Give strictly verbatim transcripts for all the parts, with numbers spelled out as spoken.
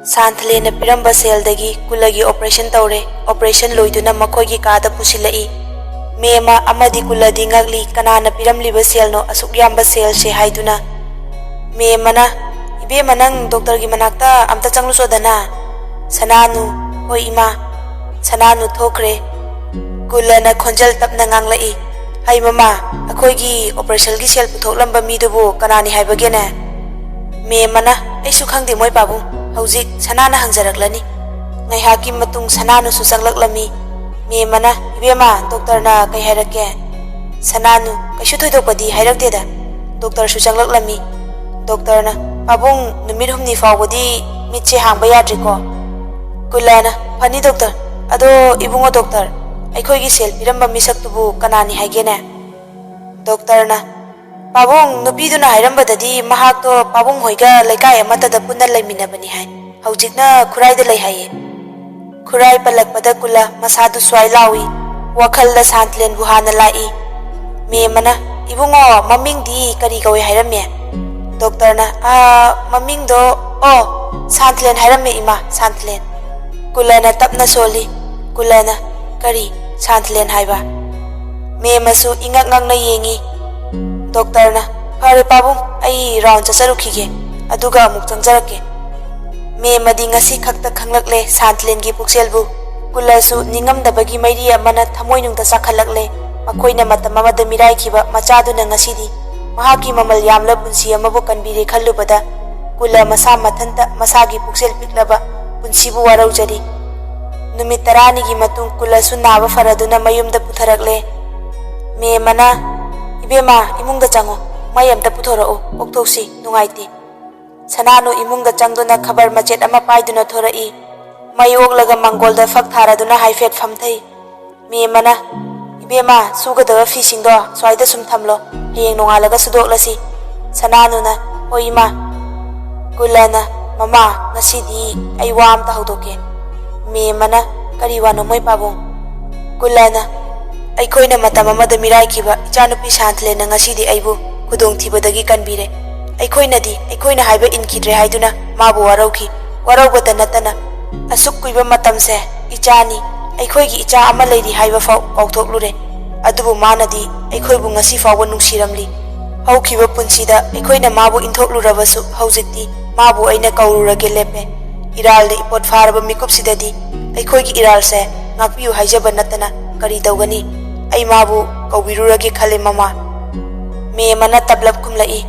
ꯁꯥꯟꯊꯂꯦꯟꯅ ꯄꯤꯔꯝꯕ ꯁꯦꯜꯗꯒꯤ ꯀꯨꯂꯒꯤ ꯑꯣꯄꯔꯦꯁꯟ ꯇꯧꯔꯦ꯫ ꯑꯣꯄꯔꯦꯁꯟ ꯂꯣꯏꯗꯨꯅ ꯃꯈꯣꯏꯒꯤ ꯀꯥꯗ ꯄꯨꯁꯤꯜꯂꯛꯏ꯫ ꯃꯦꯝꯃ ꯑꯃꯗꯤ ꯀꯨꯂꯗꯤ ꯉꯛꯂꯤ, ꯀꯅꯥꯅ ꯄꯤꯔꯝꯂꯤꯕ ꯁꯦꯜꯅꯣ ꯑꯁꯨꯛ ꯌꯥꯝꯕ ꯁꯦꯜꯁꯦ ꯍꯥꯏꯗꯨꯅ꯫ ꯃꯦꯝꯃꯅ, "ꯏꯕꯦꯝꯃ, ꯅꯪ ꯗꯣꯛꯇꯔꯒꯤ ꯃꯅꯥꯛꯇ ꯑꯝꯇ ꯆꯪꯂꯨꯆꯣꯗꯅ꯫" ꯁꯅꯥꯅꯨ, "ꯍꯣꯏ ꯏꯃꯥ꯫" ꯁꯅꯥꯅꯨ ꯊꯣꯛꯈ꯭ꯔꯦ꯫ ꯀꯨꯂꯅ ꯈꯣꯟꯖꯦꯜ ꯇꯞꯅ ꯉꯥꯡꯂꯛꯏ, "ꯍꯩ ꯃꯃꯥ, ꯑꯩꯈꯣꯏꯒꯤ ꯑꯣꯄꯔꯦꯁꯟꯒꯤ ꯁꯦꯜ ꯄꯨꯊꯣꯛꯂꯝꯕ ꯃꯤꯗꯨꯕꯨ ꯀꯅꯥꯅꯤ ꯍꯥꯏꯕꯒꯦꯅꯦ?" ꯃꯦꯝꯃꯅ, "ꯑꯩꯁꯨ ꯈꯪꯗꯦ ꯃꯣꯏ ꯄꯥꯕꯨꯡ, ꯍꯧꯖꯤꯛ ꯁꯅꯥꯅ ꯍꯪꯖꯔꯛꯂꯅꯤ꯫" ꯉꯥꯏꯍꯥꯛꯀꯤ ꯃꯇꯨꯡ ꯁꯅꯥꯅꯨꯁꯨ ꯆꯪꯂꯛꯂꯝꯃꯤ꯫ ꯃꯦꯝꯃꯅ, "ꯏꯕꯦꯝꯃ, ꯗꯣꯛꯇꯔꯅ ꯀꯩ ꯍꯥꯏꯔꯛꯀꯦ?" ꯁꯅꯥꯅꯨ, "ꯀꯩꯁꯨ ꯊꯣꯏꯗꯣꯛꯄꯗꯤ ꯍꯥꯏꯔꯛꯇꯦꯗ꯫ ꯗꯣꯛꯇꯔꯁꯨ ꯆꯪꯂꯛꯂꯝꯃꯤ꯫" ꯗꯣꯛꯇꯔꯅ, "ꯄꯥꯕꯨꯡ, ꯅꯨꯃꯤꯠ ꯍꯨꯝꯅꯤ ꯐꯥꯎꯕꯗꯤ ꯃꯤꯠꯁꯦ ꯍꯥꯡꯕ ꯌꯥꯗ꯭ꯔꯤꯀꯣ?" ꯀꯨꯂꯥꯅ, "ꯐꯅꯤ ꯗꯣꯛꯇꯔ꯫ ꯑꯗꯣ ꯏꯕꯨꯡꯉꯣ ꯗꯣꯛꯇꯔ, ꯑꯩꯈꯣꯏꯒꯤ ꯁꯦꯜ ꯄꯤꯔꯝꯕ ꯃꯤꯁꯛꯇꯨꯕꯨ ꯀꯅꯥꯅꯤ ꯍꯥꯏꯒꯦꯅꯦ?" ꯗꯣꯛꯇꯔꯅ, "ꯄꯥꯕꯨꯡ, ꯅꯨꯄꯤꯗꯨꯅ ꯍꯥꯏꯔꯝꯕꯗꯗꯤ ꯃꯍꯥꯛꯇꯣ ꯄꯥꯕꯨꯡ ꯍꯣꯏꯒ ꯂꯩꯀꯥꯏ ꯑꯃꯠꯇꯗ ꯄꯨꯟꯅ ꯂꯩꯃꯤꯟꯅꯕꯅꯤ ꯍꯥꯏ꯫ ꯍꯧꯖꯤꯛꯅ ꯈꯨꯔꯥꯏꯗ ꯂꯩ ꯍꯥꯏꯌꯦ꯫" ꯈꯨꯔꯥꯏ ꯄꯜꯂꯛꯄꯗ ꯀꯨꯂ ꯃꯁꯥꯗꯨ ꯁ꯭ꯋꯥꯏ ꯂꯥꯎꯏ꯫ ꯋꯥꯈꯜꯗ ꯁꯥꯟꯇꯂꯦꯟꯕꯨ ꯍꯥꯟꯅ ꯂꯥꯛꯏ꯫ ꯃꯦꯝꯃꯅ, "ꯏꯕꯨꯡꯉꯣ, ꯃꯃꯤꯡꯗꯤ ꯀꯔꯤ ꯀꯧꯏ ꯍꯥꯏꯔꯝꯃꯦ?" ꯗꯣꯛꯇꯔꯅ, "ꯑꯥ, ꯃꯃꯤꯡꯗꯣ, ꯑꯣ, ꯁꯥꯟꯇꯂꯦꯟ ꯍꯥꯏꯔꯝꯃꯦ ꯏꯃꯥ, ꯁꯥꯟꯇꯂꯦꯟ꯫" ꯀꯨꯂꯅ ꯇꯞꯅ ꯁꯣꯜꯂꯤ꯫ ꯀꯨꯂꯅ, "ꯀꯔꯤ? ꯁꯥꯟꯇꯂꯦꯟ ꯍꯥꯏꯕ?" ꯃꯦꯝꯃꯁꯨ ꯏꯉꯛ ꯉꯛꯅ ꯌꯦꯡꯉꯤ꯫ ꯗꯣꯛꯇꯔꯅ, "ꯐꯔꯦ ꯄꯥꯕꯨꯡ, ꯑꯩ ꯔꯥꯎꯟ ꯆꯠꯆꯔꯨꯈꯤꯒꯦ, ꯑꯗꯨꯒ ꯑꯃꯨꯛ ꯆꯪꯖꯔꯛꯀꯦ꯫" ꯃꯦꯝꯃꯗꯤ ꯉꯁꯤ ꯈꯛꯇ ꯈꯪꯂꯛꯂꯦ ꯁꯥꯟꯇꯂꯦꯟꯒꯤ ꯄꯨꯛꯆꯦꯜꯕꯨ꯫ ꯀꯨꯂꯁꯨ ꯅꯤꯡꯉꯝꯗꯕꯒꯤ ꯃꯩꯔꯤ ꯑꯃꯅ ꯊꯃꯣꯏꯅꯨꯡꯗ ꯆꯥꯛꯈꯠꯂꯛꯂꯦ꯫ ꯃꯈꯣꯏꯅ ꯃꯇꯝ ꯑꯃꯗ ꯃꯤꯔꯥꯏꯈꯤꯕ ꯃꯆꯥꯗꯨꯅ ꯉꯁꯤꯗꯤ ꯃꯍꯥꯛꯀꯤ ꯃꯃꯜ ꯌꯥꯝꯂ ꯄꯨꯟꯁꯤ ꯑꯃꯕꯨ ꯀꯟꯕꯤꯔꯦ ꯈꯜꯂꯨꯕꯗ ꯀꯨꯂ ꯃꯁꯥ ꯃꯊꯟꯇ ꯃꯁꯥꯒꯤ ꯄꯨꯛꯆꯦꯜ ꯄꯤꯛꯂꯕ ꯄꯨꯟꯁꯤꯕꯨ ꯋꯥꯔꯧꯖꯔꯤ꯫ ꯅꯨꯃꯤꯠ ꯇꯔꯥꯅꯤꯒꯤ ꯃꯇꯨꯡ ꯀꯨꯂꯁꯨ ꯅꯥꯕ ꯐꯔꯗꯨꯅ ꯃꯌꯨꯝꯗ ꯄꯨꯊꯔꯛꯂꯦ꯫ ꯃꯦꯝꯃꯅ, "ꯏꯕꯦꯝꯃ, ꯏꯃꯨꯡꯗ ꯆꯪꯉꯨ, ꯃꯩ ꯑꯝꯇ ꯄꯨꯊꯣꯔꯛꯎ, ꯀꯣꯛꯊꯣꯛꯁꯤ, ꯅꯨꯡꯉꯥꯏꯇꯦ꯫" ꯁꯅꯥꯅꯨ ꯏꯃꯨꯡꯗ ꯆꯪꯗꯨꯅ ꯈꯕꯔ ꯃꯆꯦꯠ ꯑꯃ ꯄꯥꯏꯗꯨꯅ ꯊꯣꯔꯛꯏ꯫ ꯃꯩ ꯑꯣꯛꯂꯒ ꯃꯪꯒꯣꯜꯗ ꯐꯛ ꯊꯥꯔꯗꯨꯅ ꯍꯥꯏꯐꯦꯠ ꯐꯝꯊꯩ꯫ ꯃꯦꯝꯃꯅ, "ꯏꯕꯦꯝꯃ, ꯁꯨꯒꯗꯕ ꯐꯤꯁꯤꯡꯗꯣ ꯁ꯭ꯋꯥꯏꯗ ꯁꯨꯝ ꯊꯝꯂꯣ, ꯍꯌꯦꯡ ꯅꯣꯡꯉꯥꯜꯂꯒ ꯁꯨꯗꯣꯛꯂꯁꯤ꯫" ꯁꯅꯥꯅꯨꯅ, "ꯍꯣꯏ ꯏꯃꯥ꯫" ꯀꯨꯂꯅ, "ꯃꯃꯥ, ꯉꯁꯤꯗꯤ ꯑꯩ ꯋꯥ ꯑꯝꯇ ꯍꯧꯗꯣꯛꯀꯦ꯫" ꯃꯦꯝꯃꯅ, "ꯀꯔꯤ ꯋꯥꯅꯣ ꯃꯣꯏ ꯄꯥꯕꯨꯡ?" ꯀꯨꯂꯅ, "ꯑꯩꯈꯣꯏꯅ ꯃꯇꯝ ꯑꯃꯗ ꯃꯤꯔꯥꯏꯈꯤꯕ ꯏꯆꯥꯅꯨꯄꯤ ꯁꯥꯟꯇꯂꯦꯟꯅ ꯉꯁꯤꯗꯤ ꯑꯩꯕꯨ ꯈꯨꯗꯣꯡꯊꯤꯕꯗꯒꯤ ꯀꯟꯕꯤꯔꯦ꯫ ꯑꯩꯈꯣꯏꯅꯗꯤ ꯑꯩꯈꯣꯏꯅ ꯍꯥꯏꯕ ꯏꯟꯈꯤꯗ꯭ꯔꯦ ꯍꯥꯏꯗꯨꯅ ꯃꯥꯕꯨ ꯋꯥꯔꯧꯈꯤ꯫ ꯋꯥꯔꯧꯕꯇ ꯅꯠꯇꯅ ꯑꯁꯨꯛ ꯀꯨꯏꯕ ꯃꯇꯝꯁꯦ ꯏꯆꯥꯅꯤ, ꯑꯩꯈꯣꯏꯒꯤ ꯏꯆꯥ ꯑꯃ ꯂꯩꯔꯤ ꯍꯥꯏꯕ ꯐꯥꯎ ꯀꯥꯎꯊꯣꯛꯂꯨꯔꯦ꯫ ꯑꯗꯨꯕꯨ ꯃꯥꯅꯗꯤ ꯑꯩꯈꯣꯏꯕꯨ ꯉꯁꯤ ꯐꯥꯎꯕ ꯅꯨꯡꯁꯤꯔꯝꯂꯤ꯫ ꯍꯧꯈꯤꯕ ꯄꯨꯟꯁꯤꯗ ꯑꯩꯈꯣꯏꯅ ꯃꯥꯕꯨ ꯏꯟꯊꯣꯛꯂꯨꯔꯕꯁꯨ ꯍꯧꯖꯤꯛꯇꯤ ꯃꯥꯕꯨ ꯑꯩꯅ ꯀꯧꯔꯨꯔꯒꯦ ꯂꯦꯞꯄꯦ꯫ ꯏꯔꯥꯜꯗ ꯏꯄꯣꯠ ꯐꯥꯔꯕ ꯃꯤꯀꯨꯞꯁꯤꯗꯗꯤ ꯑꯩꯈꯣꯏꯒꯤ ꯏꯔꯥꯜꯁꯦ ꯉꯥꯛꯄꯤꯌꯨ ꯍꯥꯏꯖꯕ ꯅꯠꯇꯅ ꯀꯔꯤ ꯇꯧꯒꯅꯤ? ꯑꯩ ꯃꯥꯕꯨ ꯀꯧꯕꯤꯔꯨꯔꯒꯦ ꯈꯜꯂꯦ ꯃꯃꯥ꯫ ꯃꯦꯝ ꯑꯃꯅ ꯇꯞꯂꯞ ꯈꯨꯝꯂꯛꯏ,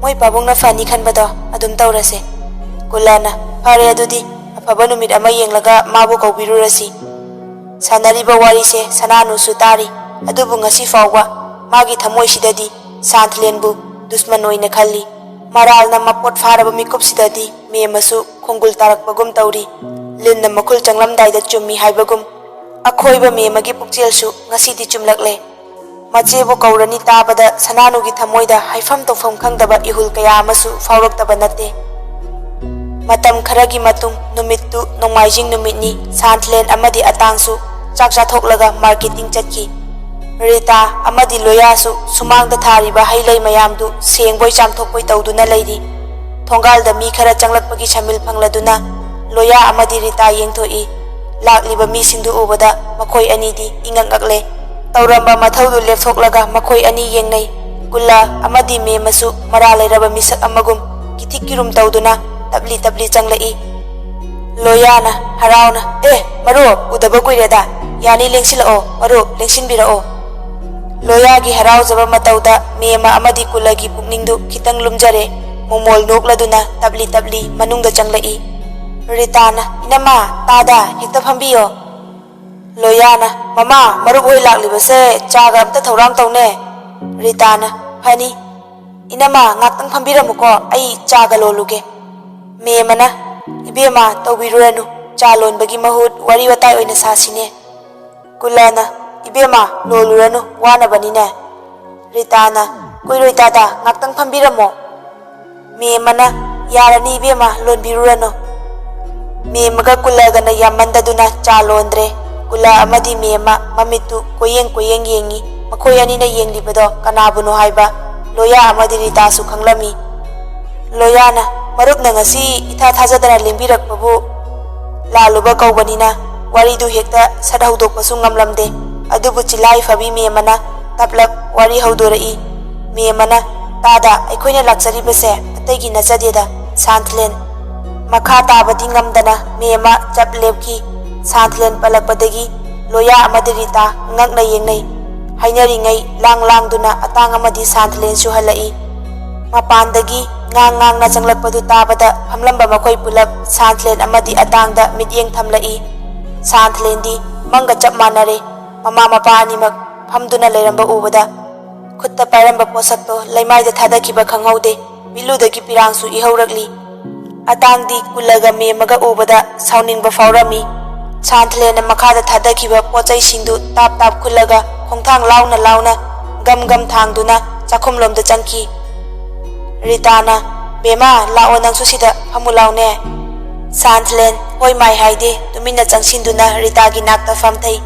ꯃꯣꯏ ꯄꯥꯕꯨꯡꯅ ꯐꯅꯤ ꯈꯟꯕꯗꯣ ꯑꯗꯨꯝ ꯇꯧꯔꯁꯦ꯫ ꯀꯨꯂꯥꯅ, ꯐꯔꯦ ꯑꯗꯨꯗꯤ, ꯑꯐꯕ ꯅꯨꯃꯤꯠ ꯑꯃ ꯌꯦꯡꯂꯒ ꯃꯥꯕꯨ ꯀꯧꯕꯤꯔꯨꯔꯁꯤ꯫ ꯁꯥꯟꯅꯔꯤꯕ ꯋꯥꯔꯤꯁꯦ ꯁꯅꯥꯅꯨꯁꯨ ꯇꯥꯔꯤ꯫ ꯑꯗꯨꯕꯨ ꯉꯁꯤ ꯐꯥꯎꯕ ꯃꯥꯒꯤ ꯊꯃꯣꯏꯁꯤꯗꯗꯤ ꯁꯥꯟꯊꯂꯦꯟꯕꯨ ꯗꯨꯁꯃꯟ ꯑꯣꯏꯅ ꯈꯜꯂꯤ꯫ ꯃꯔꯥꯜꯅ ꯃꯄꯣꯠ ꯐꯥꯔꯕ ꯃꯤꯀꯨꯞꯁꯤꯗꯗꯤ ꯃꯦꯝ ꯑꯃꯁꯨ ꯈꯣꯡꯒꯨꯜ ꯇꯥꯔꯛꯄꯒꯨꯝ ꯇꯧꯔꯤ꯫ ꯂꯤꯟꯅ ꯃꯈꯨꯜ ꯆꯪꯂꯝꯗꯥꯏꯗ ꯆꯨꯝꯃꯤ ꯍꯥꯏꯕꯒꯨꯝ꯫ ꯑꯈꯣꯏꯕ ꯃꯦꯝ ꯑꯃꯒꯤ ꯄꯨꯛꯆꯦꯜꯁꯨ ꯉꯁꯤꯗꯤ ꯆꯨꯝꯂꯛꯂꯦ꯫ ꯃꯆꯦꯕꯨ ꯀꯧꯔꯅꯤ ꯇꯥꯕꯗ ꯁꯅꯥꯅꯨꯒꯤ ꯊꯃꯣꯏꯗ ꯍꯥꯏꯐꯝ ꯇꯧꯐꯝ ꯈꯪꯗꯕ ꯏꯍꯨꯜ ꯀꯌꯥ ꯑꯃꯁꯨ ꯐꯥꯎꯔꯛꯇꯕ ꯅꯠꯇꯦ꯫ ꯃꯇꯝ ꯈꯔꯒꯤ ꯃꯇꯨꯡ ꯅꯨꯃꯤꯠꯇꯨ ꯅꯣꯡꯃꯥꯏꯖꯤꯡ ꯅꯨꯃꯤꯠꯅꯤ꯫ ꯁꯥꯟꯊꯂꯦꯟ ꯑꯃꯗꯤ ꯑꯇꯥꯡꯁꯨ ꯆꯥꯛ ꯆꯥꯊꯣꯛꯂꯒ ꯃꯥꯔꯀꯦꯇꯤꯡ ꯆꯠꯈꯤ꯫ ꯔꯤꯇꯥ ꯑꯃꯗꯤ ꯂꯣꯌꯥꯁꯨ ꯁꯨꯃꯥꯡꯗ ꯊꯥꯔꯤꯕ ꯍꯩ ꯂꯩ ꯃꯌꯥꯝꯗꯨ ꯁꯦꯡꯕꯣꯏ ꯆꯥꯝꯊꯣꯛꯄꯣꯏ ꯇꯧꯗꯨꯅ ꯂꯩꯔꯤ꯫ ꯊꯣꯡꯒꯥꯜꯗ ꯃꯤ ꯈꯔ ꯆꯪꯂꯛꯄꯒꯤ ꯁꯃꯤꯜ ꯐꯪꯂꯗꯨꯅ ꯂꯣꯌꯥ ꯑꯃꯗꯤ ꯔꯤꯇꯥ ꯌꯦꯡꯊꯣꯛꯏ꯫ ꯂꯥꯛꯂꯤꯕ ꯃꯤꯁꯤꯡꯗꯨ ꯎꯕꯗ ꯃꯈꯣꯏ ꯑꯅꯤꯗꯤ ꯏꯉꯛ ꯉꯛꯂꯦ꯫ ꯇꯧꯔꯝꯕ ꯃꯊꯧꯗꯨ ꯂꯦꯞꯊꯣꯛꯂꯒ ꯃꯈꯣꯏ ꯑꯅꯤ ꯌꯦꯡꯅꯩ꯫ ꯀꯨꯜꯂꯥ ꯑꯃꯗꯤ ꯃꯦꯝ ꯑꯃꯁꯨ ꯃꯔꯥꯜ ꯂꯩꯔꯕ ꯃꯤꯁꯛ ꯑꯃꯒꯨꯝ ꯀꯤꯊꯤꯛ ꯀꯤꯔꯨꯝ ꯇꯧꯗꯨꯅ ꯇꯞꯂꯤ ꯇꯞꯂꯤ ꯆꯪꯂꯛꯏ꯫ ꯂꯣꯌꯥꯅ ꯍꯔꯥꯎꯅ, "ꯑꯦ, ꯃꯔꯨꯞ, ꯎꯗꯕ ꯀꯨꯏꯔꯦꯗ꯫ ꯌꯥꯅꯤ, ꯂꯦꯡꯁꯤꯜꯂꯛꯑꯣ, ꯃꯔꯨꯞ, ꯂꯦꯡꯁꯤꯟꯕꯤꯔꯛꯑꯣ꯫" ꯂꯣꯌꯥꯒꯤ ꯍꯔꯥꯎꯖꯕ ꯃꯇꯧꯗ ꯃꯦꯝꯃ ꯑꯃꯗꯤ ꯀꯨꯜꯂꯒꯤ ꯄꯨꯛꯅꯤꯡꯗꯨ ꯈꯤꯇꯪ ꯂꯨꯝꯖꯔꯦ꯫ ꯃꯣꯃꯣꯜ ꯅꯣꯛꯂꯗꯨꯅ ꯇꯞꯂꯤ ꯇꯞꯂꯤ ꯃꯅꯨꯡꯗ ꯆꯪꯂꯛꯏ꯫ ꯔꯤꯇꯥꯅ, "ꯏꯅꯝꯃ, ꯇꯥꯗ, ꯍꯦꯛꯇ ꯐꯝꯕꯤꯌꯣ꯫" ꯂꯣꯌꯥꯅ, "ꯃꯃꯥ, ꯃꯔꯨꯞ ꯍꯣꯏ ꯂꯥꯛꯂꯤꯕꯁꯦ ꯆꯥꯒ ꯑꯝꯇ ꯊꯧꯔꯥꯡ ꯇꯧꯅꯦ꯫" ꯔꯤꯇꯥꯅ, "ꯐꯅꯤ꯫ ꯏꯅꯝꯃ, ꯉꯥꯛꯇꯪ ꯐꯝꯕꯤꯔꯝꯃꯨꯀꯣ, ꯑꯩ ꯆꯥꯒ ꯂꯣꯜꯂꯨꯒꯦ꯫" ꯃꯦꯝꯃꯅ, "ꯏꯕꯦꯝꯃ, ꯇꯧꯕꯤꯔꯨꯔꯅꯨ, ꯆꯥ ꯂꯣꯟꯕꯒꯤ ꯃꯍꯨꯠ ꯋꯥꯔꯤ ꯋꯥꯇꯥꯏ ꯑꯣꯏꯅ ꯁꯥꯁꯤꯅꯦ꯫" ꯀꯨꯜꯂꯥꯅ, "ꯏꯕꯦꯝꯃ, ꯂꯣꯜꯂꯨꯔꯅꯨ, ꯋꯥꯅꯕꯅꯤꯅꯦ꯫" ꯔꯤꯇꯥꯅ, "ꯀꯨꯏꯔꯣꯏ ꯇꯥꯗ, ꯉꯥꯛꯇꯪ ꯐꯝꯕꯤꯔꯝꯃꯣ꯫" ꯃꯦꯝꯃꯅ, "ꯌꯥꯔꯅꯤ ꯏꯕꯦꯝꯃ, ꯂꯣꯟꯕꯤꯔꯨꯔꯅꯨ꯫" ꯃꯦꯝꯃꯒ ꯀꯨꯜꯂꯒꯅ ꯌꯥꯝꯃꯟꯗꯗꯨꯅ ꯆꯥ ꯂꯣꯟꯗ꯭ꯔꯦ꯫ ꯀꯨꯜꯂ ꯑꯃꯗꯤ ꯃꯦꯝꯃ ꯃꯃꯤꯠꯇꯨ ꯀꯣꯌꯦꯡ ꯀꯣꯌꯦꯡ ꯌꯦꯡꯉꯤ꯫ ꯃꯈꯣꯏ ꯑꯅꯤꯅ ꯌꯦꯡꯂꯤꯕꯗꯣ ꯀꯅꯥꯕꯨꯅꯣ ꯍꯥꯏꯕ ꯂꯣꯌꯥ ꯑꯃꯗꯤ ꯔꯤꯇꯥꯁꯨ ꯈꯪꯂꯝꯃꯤ꯫ ꯂꯣꯌꯥꯅ, ꯃꯔꯨꯞꯅ ꯉꯁꯤ ꯏꯊꯥ ꯊꯥꯖꯗꯅ ꯂꯦꯡꯕꯤꯔꯛꯄꯕꯨ ꯂꯥꯜꯂꯨꯕ ꯀꯧꯕꯅꯤꯅ ꯋꯥꯔꯤꯗꯨ ꯍꯦꯛꯇ ꯁꯠ ꯍꯧꯗꯣꯛꯄꯁꯨ ꯉꯝꯂꯝꯗꯦ꯫ ꯑꯗꯨꯕꯨ ꯆꯤꯂꯥꯏ ꯐꯕꯤ ꯃꯦꯝ ꯑꯃꯅ ꯇꯞꯂꯞ ꯋꯥꯔꯤ ꯍꯧꯗꯣꯔꯛꯏ꯫ ꯃꯦꯝ ꯑꯃꯅ, "ꯇꯥꯗ, ꯑꯩꯈꯣꯏꯅ ꯂꯥꯛꯆꯔꯤꯕꯁꯦ ꯑꯇꯩꯒꯤ ꯅꯠꯆꯗꯦꯗ, ꯁꯥꯟꯊꯂꯦꯟ꯫" ꯃꯈꯥ ꯇꯥꯕꯗꯤ ꯉꯝꯗꯅ ꯃꯦꯝ ꯑꯃ ꯆꯞ ꯂꯦꯞꯈꯤ꯫ ꯁꯥꯟꯊꯂꯦꯟ ꯄꯜꯂꯛꯄꯗꯒꯤ ꯂꯣꯌꯥ ꯑꯃꯗꯤ ꯔꯤꯇꯥ ꯉꯛꯅ ꯌꯦꯡꯅꯩ꯫ ꯍꯥꯏꯅꯔꯤꯉꯩ ꯂꯥꯡ ꯂꯥꯡꯗꯨꯅ ꯑꯇꯥꯡ ꯑꯃꯗꯤ ꯁꯥꯟꯊꯂꯦꯟꯁꯨ ꯍꯜꯂꯛꯏ꯫ ꯃꯄꯥꯟꯗꯒꯤ ꯉꯥꯡ ꯉꯥꯡꯅ ꯆꯪꯂꯛꯄꯗꯨ ꯇꯥꯕꯗ ꯐꯝꯂꯝꯕ ꯃꯈꯣꯏ ꯄꯨꯂꯞ ꯁꯥꯟꯊꯂꯦꯟ ꯑꯃꯗꯤ ꯑꯇꯥꯡꯗ ꯃꯤꯠꯌꯦꯡ ꯊꯝꯂꯛꯏ꯫ ꯁꯥꯟꯊꯂꯦꯟꯗꯤ ꯃꯪꯒ ꯆꯞ ꯃꯥꯟꯅꯔꯦ꯫ ꯃꯃꯥ ꯃꯄꯥ ꯑꯅꯤꯃꯛ ꯐꯝꯗꯨꯅ ꯂꯩꯔꯝꯕ ꯎꯕꯗ ꯈꯨꯠꯇ ꯄꯥꯏꯔꯝꯕ ꯄꯣꯠꯁꯛꯇꯣ ꯂꯩꯃꯥꯏꯗ ꯊꯥꯗꯈꯤꯕ ꯈꯪꯍꯧꯗꯦ꯫ ꯃꯤꯠꯂꯨꯗꯒꯤ ꯄꯤꯔꯥꯡꯁꯨ ꯏꯍꯧꯔꯛꯂꯤ꯫ ꯑꯇꯥꯡꯗꯤ ꯀꯨꯜꯂꯒ ꯃꯦꯝꯃꯒ ꯎꯕꯗ ꯁꯥꯎꯅꯤꯡꯕ ꯐꯥꯎꯔꯝꯃꯤ꯫ ꯁꯥꯟꯊꯂꯦꯟꯅ ꯃꯈꯥꯗ ꯊꯥꯗꯈꯤꯕ ꯄꯣꯠ ꯆꯩꯁꯤꯡꯗꯨ ꯇꯥꯞ ꯇꯥꯞ ꯈꯨꯜꯂꯒ ꯈꯣꯡꯊꯥꯡ ꯂꯥꯎꯅ ꯂꯥꯎꯅ ꯒꯝ ꯒꯝ ꯊꯥꯡꯗꯨꯅ ꯆꯥꯛꯈꯨꯝꯂꯣꯝꯗ ꯆꯪꯈꯤ꯫ ꯔꯤꯇꯥꯅ, "ꯕꯦꯝꯃ, ꯂꯥꯛꯑꯣ, ꯅꯪꯁꯨ ꯁꯤꯗ ꯐꯝꯃꯨ ꯂꯥꯎꯅꯦ꯫" ꯁꯥꯟꯊꯂꯦꯟ ꯍꯣꯏ ꯃꯥꯏ ꯍꯥꯏꯗꯦ, ꯇꯨꯃꯤꯟꯅ ꯆꯪꯁꯤꯟꯗꯨꯅ ꯔꯤꯇꯥꯒꯤ ꯅꯥꯛꯇ ꯐꯝꯊꯩ꯫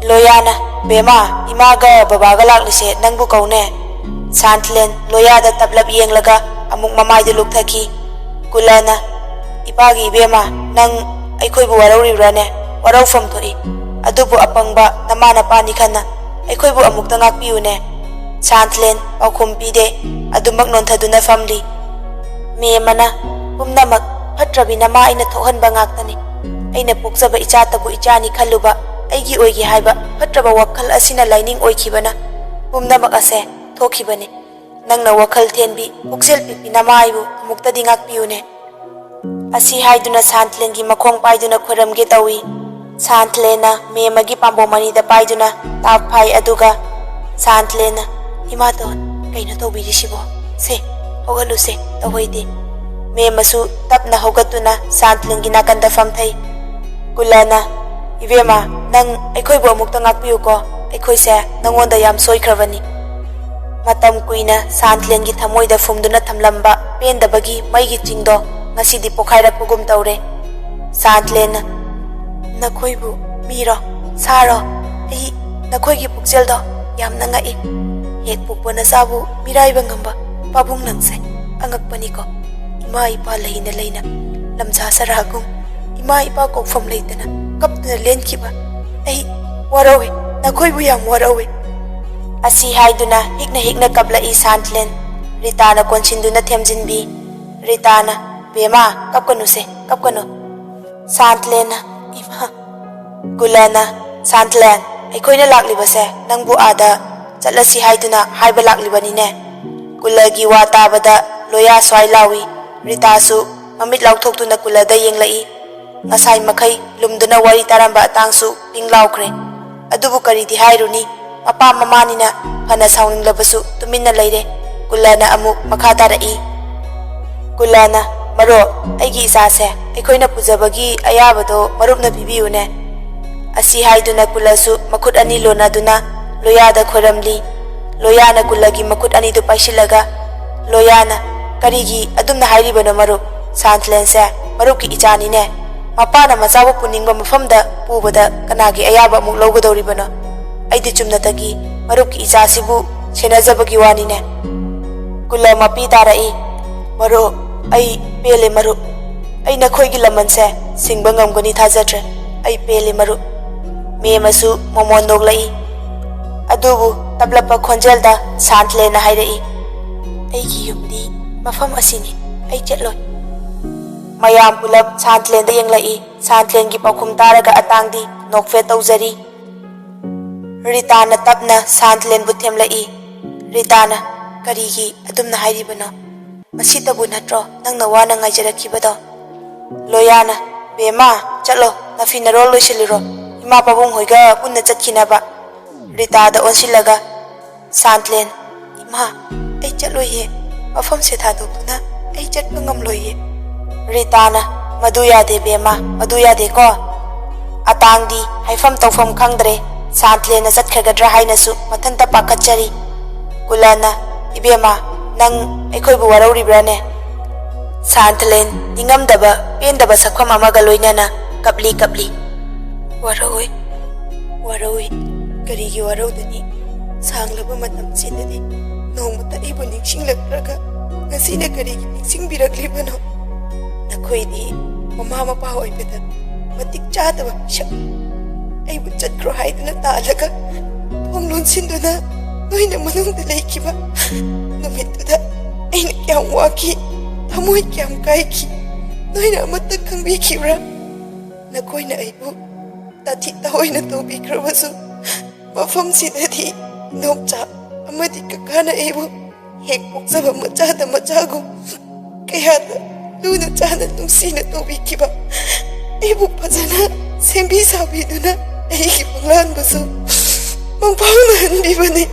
ꯂꯣꯌꯥꯅ, "ꯕꯦꯝꯃ, ꯏꯃꯥꯒ ꯕꯕꯥꯒ ꯂꯥꯛꯂꯤꯁꯦ ꯅꯪꯕꯨ ꯀꯧꯅꯦ꯫" ꯁꯥꯟꯊꯂꯦꯟ ꯂꯣꯌꯥꯗ ꯇꯞꯂꯞ ꯌꯦꯡꯂꯒ ꯑꯃꯨꯛ ꯃꯃꯥꯏꯗꯨ ꯂꯨꯛꯊꯈꯤ꯫ ꯀꯨꯂꯅ, "ꯏꯄꯥꯒꯤ ꯏꯕꯦꯝꯃ, ꯅꯪ ꯑꯩꯈꯣꯏꯕꯨ ꯋꯥꯔꯧꯔꯤꯕ꯭ꯔꯥꯅꯦ? ꯋꯥꯔꯧꯐꯝ ꯊꯣꯛꯏ꯫ ꯑꯗꯨꯕꯨ ꯑꯄꯪꯕ ꯅꯃꯥ ꯅꯄꯥꯅꯤ ꯈꯟꯅ ꯑꯩꯈꯣꯏꯕꯨ ꯑꯃꯨꯛꯇ ꯉꯥꯛꯄꯤꯌꯨꯅꯦ꯫" ꯁꯥꯟꯊꯂꯦꯟ ꯄꯥꯎꯈꯨꯝ ꯄꯤꯗꯦ, ꯑꯗꯨꯃꯛ ꯅꯣꯟꯊꯗꯨꯅ ꯐꯝꯂꯤ꯫ ꯃꯦꯝꯃꯅ, "ꯄꯨꯝꯅꯃꯛ ꯐꯠꯇ꯭ꯔꯕꯤ ꯅꯃꯥ ꯑꯩꯅ ꯊꯣꯛꯍꯟꯕ ꯉꯥꯛꯇꯅꯤ꯫ ꯑꯩꯅ ꯄꯣꯛꯆꯕ ꯏꯆꯥꯇꯕꯨ ꯏꯆꯥꯅꯤ ꯈꯜꯂꯨꯕ, ꯑꯩꯒꯤ ꯑꯣꯏꯒꯦ ꯍꯥꯏꯕ ꯐꯠꯇ꯭ꯔꯕ ꯋꯥꯈꯜ ꯑꯁꯤꯅ ꯂꯥꯏꯅꯤꯡ ꯑꯣꯏꯈꯤꯕꯅ ꯄꯨꯝꯅꯃꯛ ꯑꯁꯦ ꯊꯣꯛꯈꯤꯕꯅꯤ꯫ ꯅꯪꯅ ꯋꯥꯈꯜ ꯊꯦꯟꯕꯤ, ꯄꯨꯛꯆꯦꯜ ꯄꯤꯛꯄꯤ ꯅꯃꯥ ꯑꯩꯕꯨ ꯑꯃꯨꯛꯇꯗꯤ ꯉꯥꯛꯄꯤꯌꯨꯅꯦ꯫" ꯑꯁꯤ ꯍꯥꯏꯗꯨꯅ ꯁꯥꯟꯊꯂꯦꯟꯒꯤ ꯃꯈꯣꯡ ꯄꯥꯏꯗꯨꯅ ꯈꯣꯏꯔꯝꯒꯦ ꯇꯧꯏ꯫ ꯁꯥꯟꯊꯂꯦꯟꯅ ꯃꯦꯝꯃꯒꯤ ꯄꯥꯝꯕꯣꯝ ꯑꯅꯤꯗ ꯄꯥꯏꯗꯨꯅ ꯇꯥꯞ ꯐꯥꯏ, ꯑꯗꯨꯒ ꯁꯥꯟꯊꯂꯦꯟꯅ, "ꯏꯃꯥꯇꯣꯟ, ꯀꯩꯅꯣ ꯇꯧꯕꯤꯔꯤꯁꯤꯕꯣ? ꯁꯦ, ꯍꯧꯒꯠꯂꯨꯁꯦ, ꯇꯧꯍꯩꯗꯦ꯫" ꯃꯦꯝꯃꯁꯨ ꯇꯞꯅ ꯍꯧꯒꯠꯇꯨꯅ ꯁꯥꯟꯊꯂꯦꯟꯒꯤ ꯅꯥꯀꯟꯗ ꯐꯝꯊꯩ꯫ ꯀꯨꯂꯅ, "ꯏꯕꯦꯝꯃ, ꯅꯪ ꯑꯩꯈꯣꯏꯕꯨ ꯑꯃꯨꯛꯇ ꯉꯥꯛꯄꯤꯌꯨꯀꯣ, ꯑꯩꯈꯣꯏꯁꯦ ꯅꯪꯉꯣꯟꯗ ꯌꯥꯝ ꯁꯣꯏꯈ꯭ꯔꯕꯅꯤ꯫" ꯃꯇꯝ ꯀꯨꯏꯅ ꯁꯥꯟꯊꯂꯦꯟꯒꯤ ꯊꯃꯣꯏꯗ ꯐꯨꯝꯗꯨꯅ ꯊꯝꯂꯝꯕ ꯄꯦꯟꯗꯕꯒꯤ ꯃꯩꯒꯤ ꯆꯤꯡꯗꯣ ꯉꯁꯤꯗꯤ ꯄꯣꯈꯥꯏꯔꯛꯄꯒꯨꯝ ꯇꯧꯔꯦ꯫ ꯁꯥꯟꯊꯂꯦꯟꯅ, "ꯅꯈꯣꯏꯕꯨ ꯃꯤꯔꯣ, ꯁꯥꯔꯣ? ꯑꯩ ꯅꯈꯣꯏꯒꯤ ꯄꯨꯛꯆꯦꯜꯗꯣ ꯌꯥꯝꯅ ꯉꯛꯏ꯫ ꯍꯦꯛ ꯄꯣꯛꯄ ꯅꯆꯥꯕꯨ ꯃꯤꯔꯥꯏꯕ ꯉꯝꯕ ꯄꯥꯕꯨꯡ ꯅꯪꯁꯦ ꯑꯉꯛꯄꯅꯤꯀꯣ꯫" ꯏꯃꯥ ꯏꯄꯥ ꯂꯩꯅ ꯂꯩꯅ ꯂꯝꯖꯥ ꯆꯔꯥꯒꯨꯝ ꯏꯃꯥ ꯏꯄꯥ ꯀꯣꯛꯐꯝ ꯂꯩꯇꯅ ꯀꯞꯇꯨꯅ ꯂꯦꯟꯈꯤꯕ꯫ ꯑꯩ ꯋꯥꯔꯧꯏ, ꯅꯈꯣꯏꯕꯨ ꯌꯥꯝ ꯋꯥꯔꯧꯏ꯫ ꯑꯁꯤ ꯍꯥꯏꯗꯨꯅ ꯍꯤꯛꯅ ꯍꯤꯛꯅ ꯀꯞꯂꯛꯏ ꯁꯥꯟꯇꯂꯦꯟ꯫ ꯔꯤꯇꯥꯅ ꯀꯣꯟꯁꯤꯟꯗꯨꯅ ꯊꯦꯝꯖꯤꯟꯕꯤ꯫ ꯔꯤꯇꯥꯅ, "ꯕꯦꯃꯥ, ꯀꯞꯀꯅꯨꯁꯦ, ꯀꯞꯀꯅꯨ꯫" ꯁꯥꯟꯇꯂꯦꯟꯅ, "ꯏꯃꯥ꯫" ꯀꯨꯂꯅ, "ꯁꯥꯟꯇꯂꯦꯟ, ꯑꯩꯈꯣꯏꯅ ꯂꯥꯛꯂꯤꯕꯁꯦ ꯅꯪꯕꯨ ꯑꯥꯗ ꯆꯠꯂꯁꯤ ꯍꯥꯏꯗꯨꯅ ꯍꯥꯏꯕ ꯂꯥꯛꯂꯤꯕꯅꯤꯅꯦ꯫" ꯀꯨꯂꯒꯤ ꯋꯥ ꯇꯥꯕꯗ ꯂꯣꯌꯥ ꯁ꯭ꯋꯥꯏ ꯂꯥꯎꯏ꯫ ꯔꯤꯇꯥꯁꯨ ꯃꯃꯤꯠ ꯂꯥꯎꯊꯣꯛꯇꯨꯅ ꯀꯨꯂꯗ ꯌꯦꯡꯂꯛꯏ꯫ ꯉꯁꯥꯏ ꯃꯈꯩ ꯂꯨꯝꯗꯨꯅ ꯋꯥꯔꯤ ꯇꯥꯔꯝꯕ ꯑꯇꯥꯡꯁꯨ ꯄꯤꯡ ꯂꯥꯎꯈ꯭ꯔꯦ꯫ ꯑꯗꯨꯕꯨ ꯀꯔꯤꯗꯤ ꯍꯥꯏꯔꯨꯅꯤ, ꯃꯄꯥ ꯃꯃꯥꯅꯤꯅ ꯐꯅ ꯁꯥꯎꯅꯤꯡꯂꯕꯁꯨ ꯇꯨꯃꯤꯟꯅ ꯂꯩꯔꯦ꯫ ꯀꯨꯂꯅ ꯑꯃꯨꯛ ꯃꯈꯥ ꯇꯥꯔꯛꯏ꯫ ꯀꯨꯂꯅ, "ꯃꯔꯨꯞ, ꯑꯩꯒꯤ ꯏꯆꯥꯁꯦ ꯑꯩꯈꯣꯏꯅ ꯄꯨꯖꯕꯒꯤ ꯑꯌꯥꯕꯗꯣ ꯃꯔꯨꯞꯅ ꯄꯤꯕꯤꯌꯨꯅꯦ꯫" ꯑꯁꯤ ꯍꯥꯏꯗꯨꯅ ꯀꯨꯂꯁꯨ ꯃꯈꯨꯠ ꯑꯅꯤ ꯂꯣꯟꯅꯗꯨꯅ ꯂꯣꯌꯥꯗ ꯈꯣꯏꯔꯝꯂꯤ꯫ ꯂꯣꯌꯥꯅ ꯀꯨꯂꯒꯤ ꯃꯈꯨꯠ ꯑꯅꯤꯗꯨ ꯄꯥꯏꯁꯤꯜꯂꯒ, ꯂꯣꯌꯥꯅ, "ꯀꯔꯤꯒꯤ ꯑꯗꯨꯝꯅ ꯍꯥꯏꯔꯤꯕꯅꯣ ꯃꯔꯨꯞ? ꯁꯥꯟꯇꯂꯦꯟꯁꯦ ꯃꯔꯨꯞꯀꯤ ꯏꯆꯥꯅꯤꯅꯦ꯫ ꯃꯄꯥꯅ ꯃꯆꯥꯕꯨ ꯄꯨꯅꯤꯡꯕ ꯃꯐꯝꯗ ꯄꯨꯕꯗ ꯀꯅꯥꯒꯤ ꯑꯌꯥꯕ ꯑꯃꯨꯛ ꯂꯧꯒꯗꯧꯔꯤꯕꯅꯣ? ꯑꯩꯗꯤ ꯆꯨꯝꯅꯇꯒꯤ ꯃꯔꯨꯞꯀꯤ ꯏꯆꯥꯁꯤꯕꯨ ꯁꯦꯟꯅꯖꯕꯒꯤ ꯋꯥꯅꯤꯅꯦ꯫" ꯀꯨꯂ ꯃꯄꯤ ꯇꯥꯔꯛꯏ꯫ "ꯃꯔꯨꯞ, ꯑꯩ ꯄꯦꯜꯂꯦ ꯃꯔꯨꯞ꯫ ꯑꯩ ꯅꯈꯣꯏꯒꯤ ꯂꯃꯟꯁꯦ ꯁꯤꯡꯕ ꯉꯝꯒꯅꯤ ꯊꯥꯖꯗ꯭ꯔꯦ꯫ ꯑꯩ ꯄꯦꯜꯂꯦ ꯃꯔꯨꯞ꯫" ꯃꯦꯝꯃꯁꯨ ꯃꯃꯣꯟ ꯅꯣꯛꯂꯛꯏ꯫ ꯑꯗꯨꯕꯨ ꯇꯞꯂꯞꯄ ꯈꯣꯟꯖꯦꯜꯗ ꯁꯥꯟꯇꯂꯦꯟꯅ ꯍꯥꯏꯔꯛꯏ, "ꯑꯩꯒꯤ ꯌꯨꯝꯗꯤ ꯃꯐꯝ ꯑꯁꯤꯅꯤ꯫ ꯑꯩ ꯆꯠꯂꯣꯏ꯫" ꯃꯌꯥꯝ ꯄꯨꯂꯞ ꯁꯥꯟꯇꯂꯦꯟꯗ ꯌꯦꯡꯂꯛꯏ꯫ ꯁꯥꯟꯇꯂꯦꯟꯒꯤ ꯄꯥꯎꯈꯨꯝ ꯇꯥꯔꯒ ꯑꯇꯥꯡꯗꯤ ꯅꯣꯛꯐꯦꯠ ꯇꯧꯖꯔꯤ꯫ ꯔꯤꯇꯥꯅ ꯇꯞꯅ ꯁꯥꯟꯇꯂꯦꯟꯕꯨ ꯊꯦꯝꯂꯛꯏ꯫ ꯔꯤꯇꯥꯅ, "ꯀꯔꯤꯒꯤ ꯑꯗꯨꯝꯅ ꯍꯥꯏꯔꯤꯕꯅꯣ? ꯃꯁꯤꯇꯕꯨ ꯅꯠꯇ꯭ꯔꯣ ꯅꯪꯅ ꯋꯥꯅ ꯉꯥꯏꯖꯔꯛꯈꯤꯕꯗꯣ?" ꯂꯣꯌꯥꯅ, "ꯕꯦꯝꯃ, ꯆꯠꯂꯣ, ꯅꯐꯤ ꯅꯔꯣꯜ ꯂꯣꯏꯁꯤꯜꯂꯨꯔꯣ, ꯏꯃꯥ ꯄꯥꯕꯨꯡ ꯍꯣꯏꯒ ꯄꯨꯟꯅ ꯆꯠꯈꯤꯅꯕ꯫" ꯔꯤꯇꯥꯗ ꯑꯣꯟꯁꯤꯜꯂꯒ, "ꯁꯥꯟꯇꯂꯦꯟ, ꯏꯃꯥ, ꯑꯩ ꯆꯠꯂꯣꯏꯌꯦ꯫ ꯃꯐꯝꯁꯦ ꯊꯥꯗꯣꯛꯇꯨꯅ ꯑꯩ ꯆꯠꯄ ꯉꯝꯂꯣꯏꯌꯦ꯫" ꯔꯤꯇꯥꯅ, "ꯃꯗꯨ ꯌꯥꯗꯦ ꯕꯦꯝꯃ, ꯃꯗꯨ ꯌꯥꯗꯦꯀꯣ꯫" ꯑꯇꯥꯡꯗꯤ ꯍꯥꯏꯐꯝ ꯇꯧꯐꯝ ꯈꯪꯗ꯭ꯔꯦ꯫ ꯁꯥꯟꯇꯂꯦꯟꯅ ꯆꯠꯈ꯭ꯔꯒꯗ꯭ꯔꯥ ꯍꯥꯏꯅꯁꯨ ꯃꯊꯟꯇ ꯄꯥꯈꯠꯆꯔꯤ꯫ ꯀꯨꯂꯅ, "ꯏꯕꯦꯝꯃ, ꯅꯪ ꯑꯩꯈꯣꯏꯕꯨ ꯋꯥꯔꯧꯔꯤꯕ꯭ꯔꯥꯅꯦ?" ꯁꯥꯟꯇꯂꯦꯟ ꯅꯤꯡꯉꯝꯗꯕ ꯄꯦꯟꯗꯕ ꯁꯛꯐꯝ ꯑꯃꯒ ꯂꯣꯏꯅꯅ ꯀꯞꯂꯤ ꯀꯞꯂꯤ꯫ "ꯋꯥꯔꯧꯏ, ꯋꯥꯔꯧꯏ꯫ ꯀꯔꯤꯒꯤ ꯋꯥꯔꯧꯗꯅꯤ? ꯁꯥꯡꯂꯕ ꯃꯇꯝꯁꯤꯗꯗꯤ ꯅꯣꯡꯃꯇ ꯑꯩꯕꯨ ꯅꯤꯡꯁꯤꯡꯂꯛꯇ꯭ꯔꯒ ꯉꯁꯤꯅ ꯀꯔꯤꯒꯤ ꯅꯤꯡꯁꯤꯡꯕꯤꯔꯛꯂꯤꯕꯅꯣ? ꯅꯈꯣꯏꯗꯤ ꯃꯃꯥ ꯃꯄꯥ ꯑꯣꯏꯕꯗ ꯃꯇꯤꯛ ꯆꯥꯗꯕ ꯃꯤꯁꯛ꯫ ꯑꯩꯕꯨ ꯆꯠꯈ꯭ꯔꯣ ꯍꯥꯏꯗꯨꯅ ꯇꯥꯜꯂꯒ ꯊꯣꯡ ꯂꯣꯟꯁꯤꯟꯗꯨꯅ ꯅꯣꯏꯅ ꯃꯅꯨꯡꯗ ꯂꯩꯈꯤꯕ ꯅꯨꯃꯤꯠꯇꯨꯗ ꯑꯩꯅ ꯀꯌꯥꯝ ꯋꯥꯈꯤ, ꯊꯃꯣꯏ ꯀꯌꯥꯝ ꯀꯥꯏꯈꯤ, ꯅꯣꯏꯅ ꯑꯃꯠꯇ ꯈꯪꯕꯤꯈꯤꯕ꯭ꯔꯥ? ꯅꯈꯣꯏꯅ ꯑꯩꯕꯨ ꯇꯥꯊꯤ ꯇꯥꯑꯣꯏꯅ ꯇꯧꯕꯤꯈ꯭ꯔꯕꯁꯨ, ꯃꯐꯝꯁꯤꯗꯗꯤ ꯏꯗꯣꯝꯆꯥ ꯑꯃꯗꯤ ꯀꯀꯥꯅ ꯑꯩꯕꯨ ꯍꯦꯛ ꯄꯣꯛꯆꯕ ꯃꯆꯥꯗ ꯃꯆꯥꯒꯨꯝ ꯀꯌꯥꯗ ꯂꯨꯅ ꯆꯥꯅ ꯅꯨꯡꯁꯤꯅ ꯇꯧꯕꯤꯈꯤꯕ, ꯑꯩꯕꯨ ꯐꯖꯅ ꯁꯦꯝꯕꯤ ꯁꯥꯕꯤꯗꯨꯅ ꯑꯩꯒꯤ ꯃꯪꯂꯥꯟꯕꯨꯁꯨ ꯃꯪꯐꯥꯎꯅꯍꯟꯕꯤꯕꯅꯤ꯫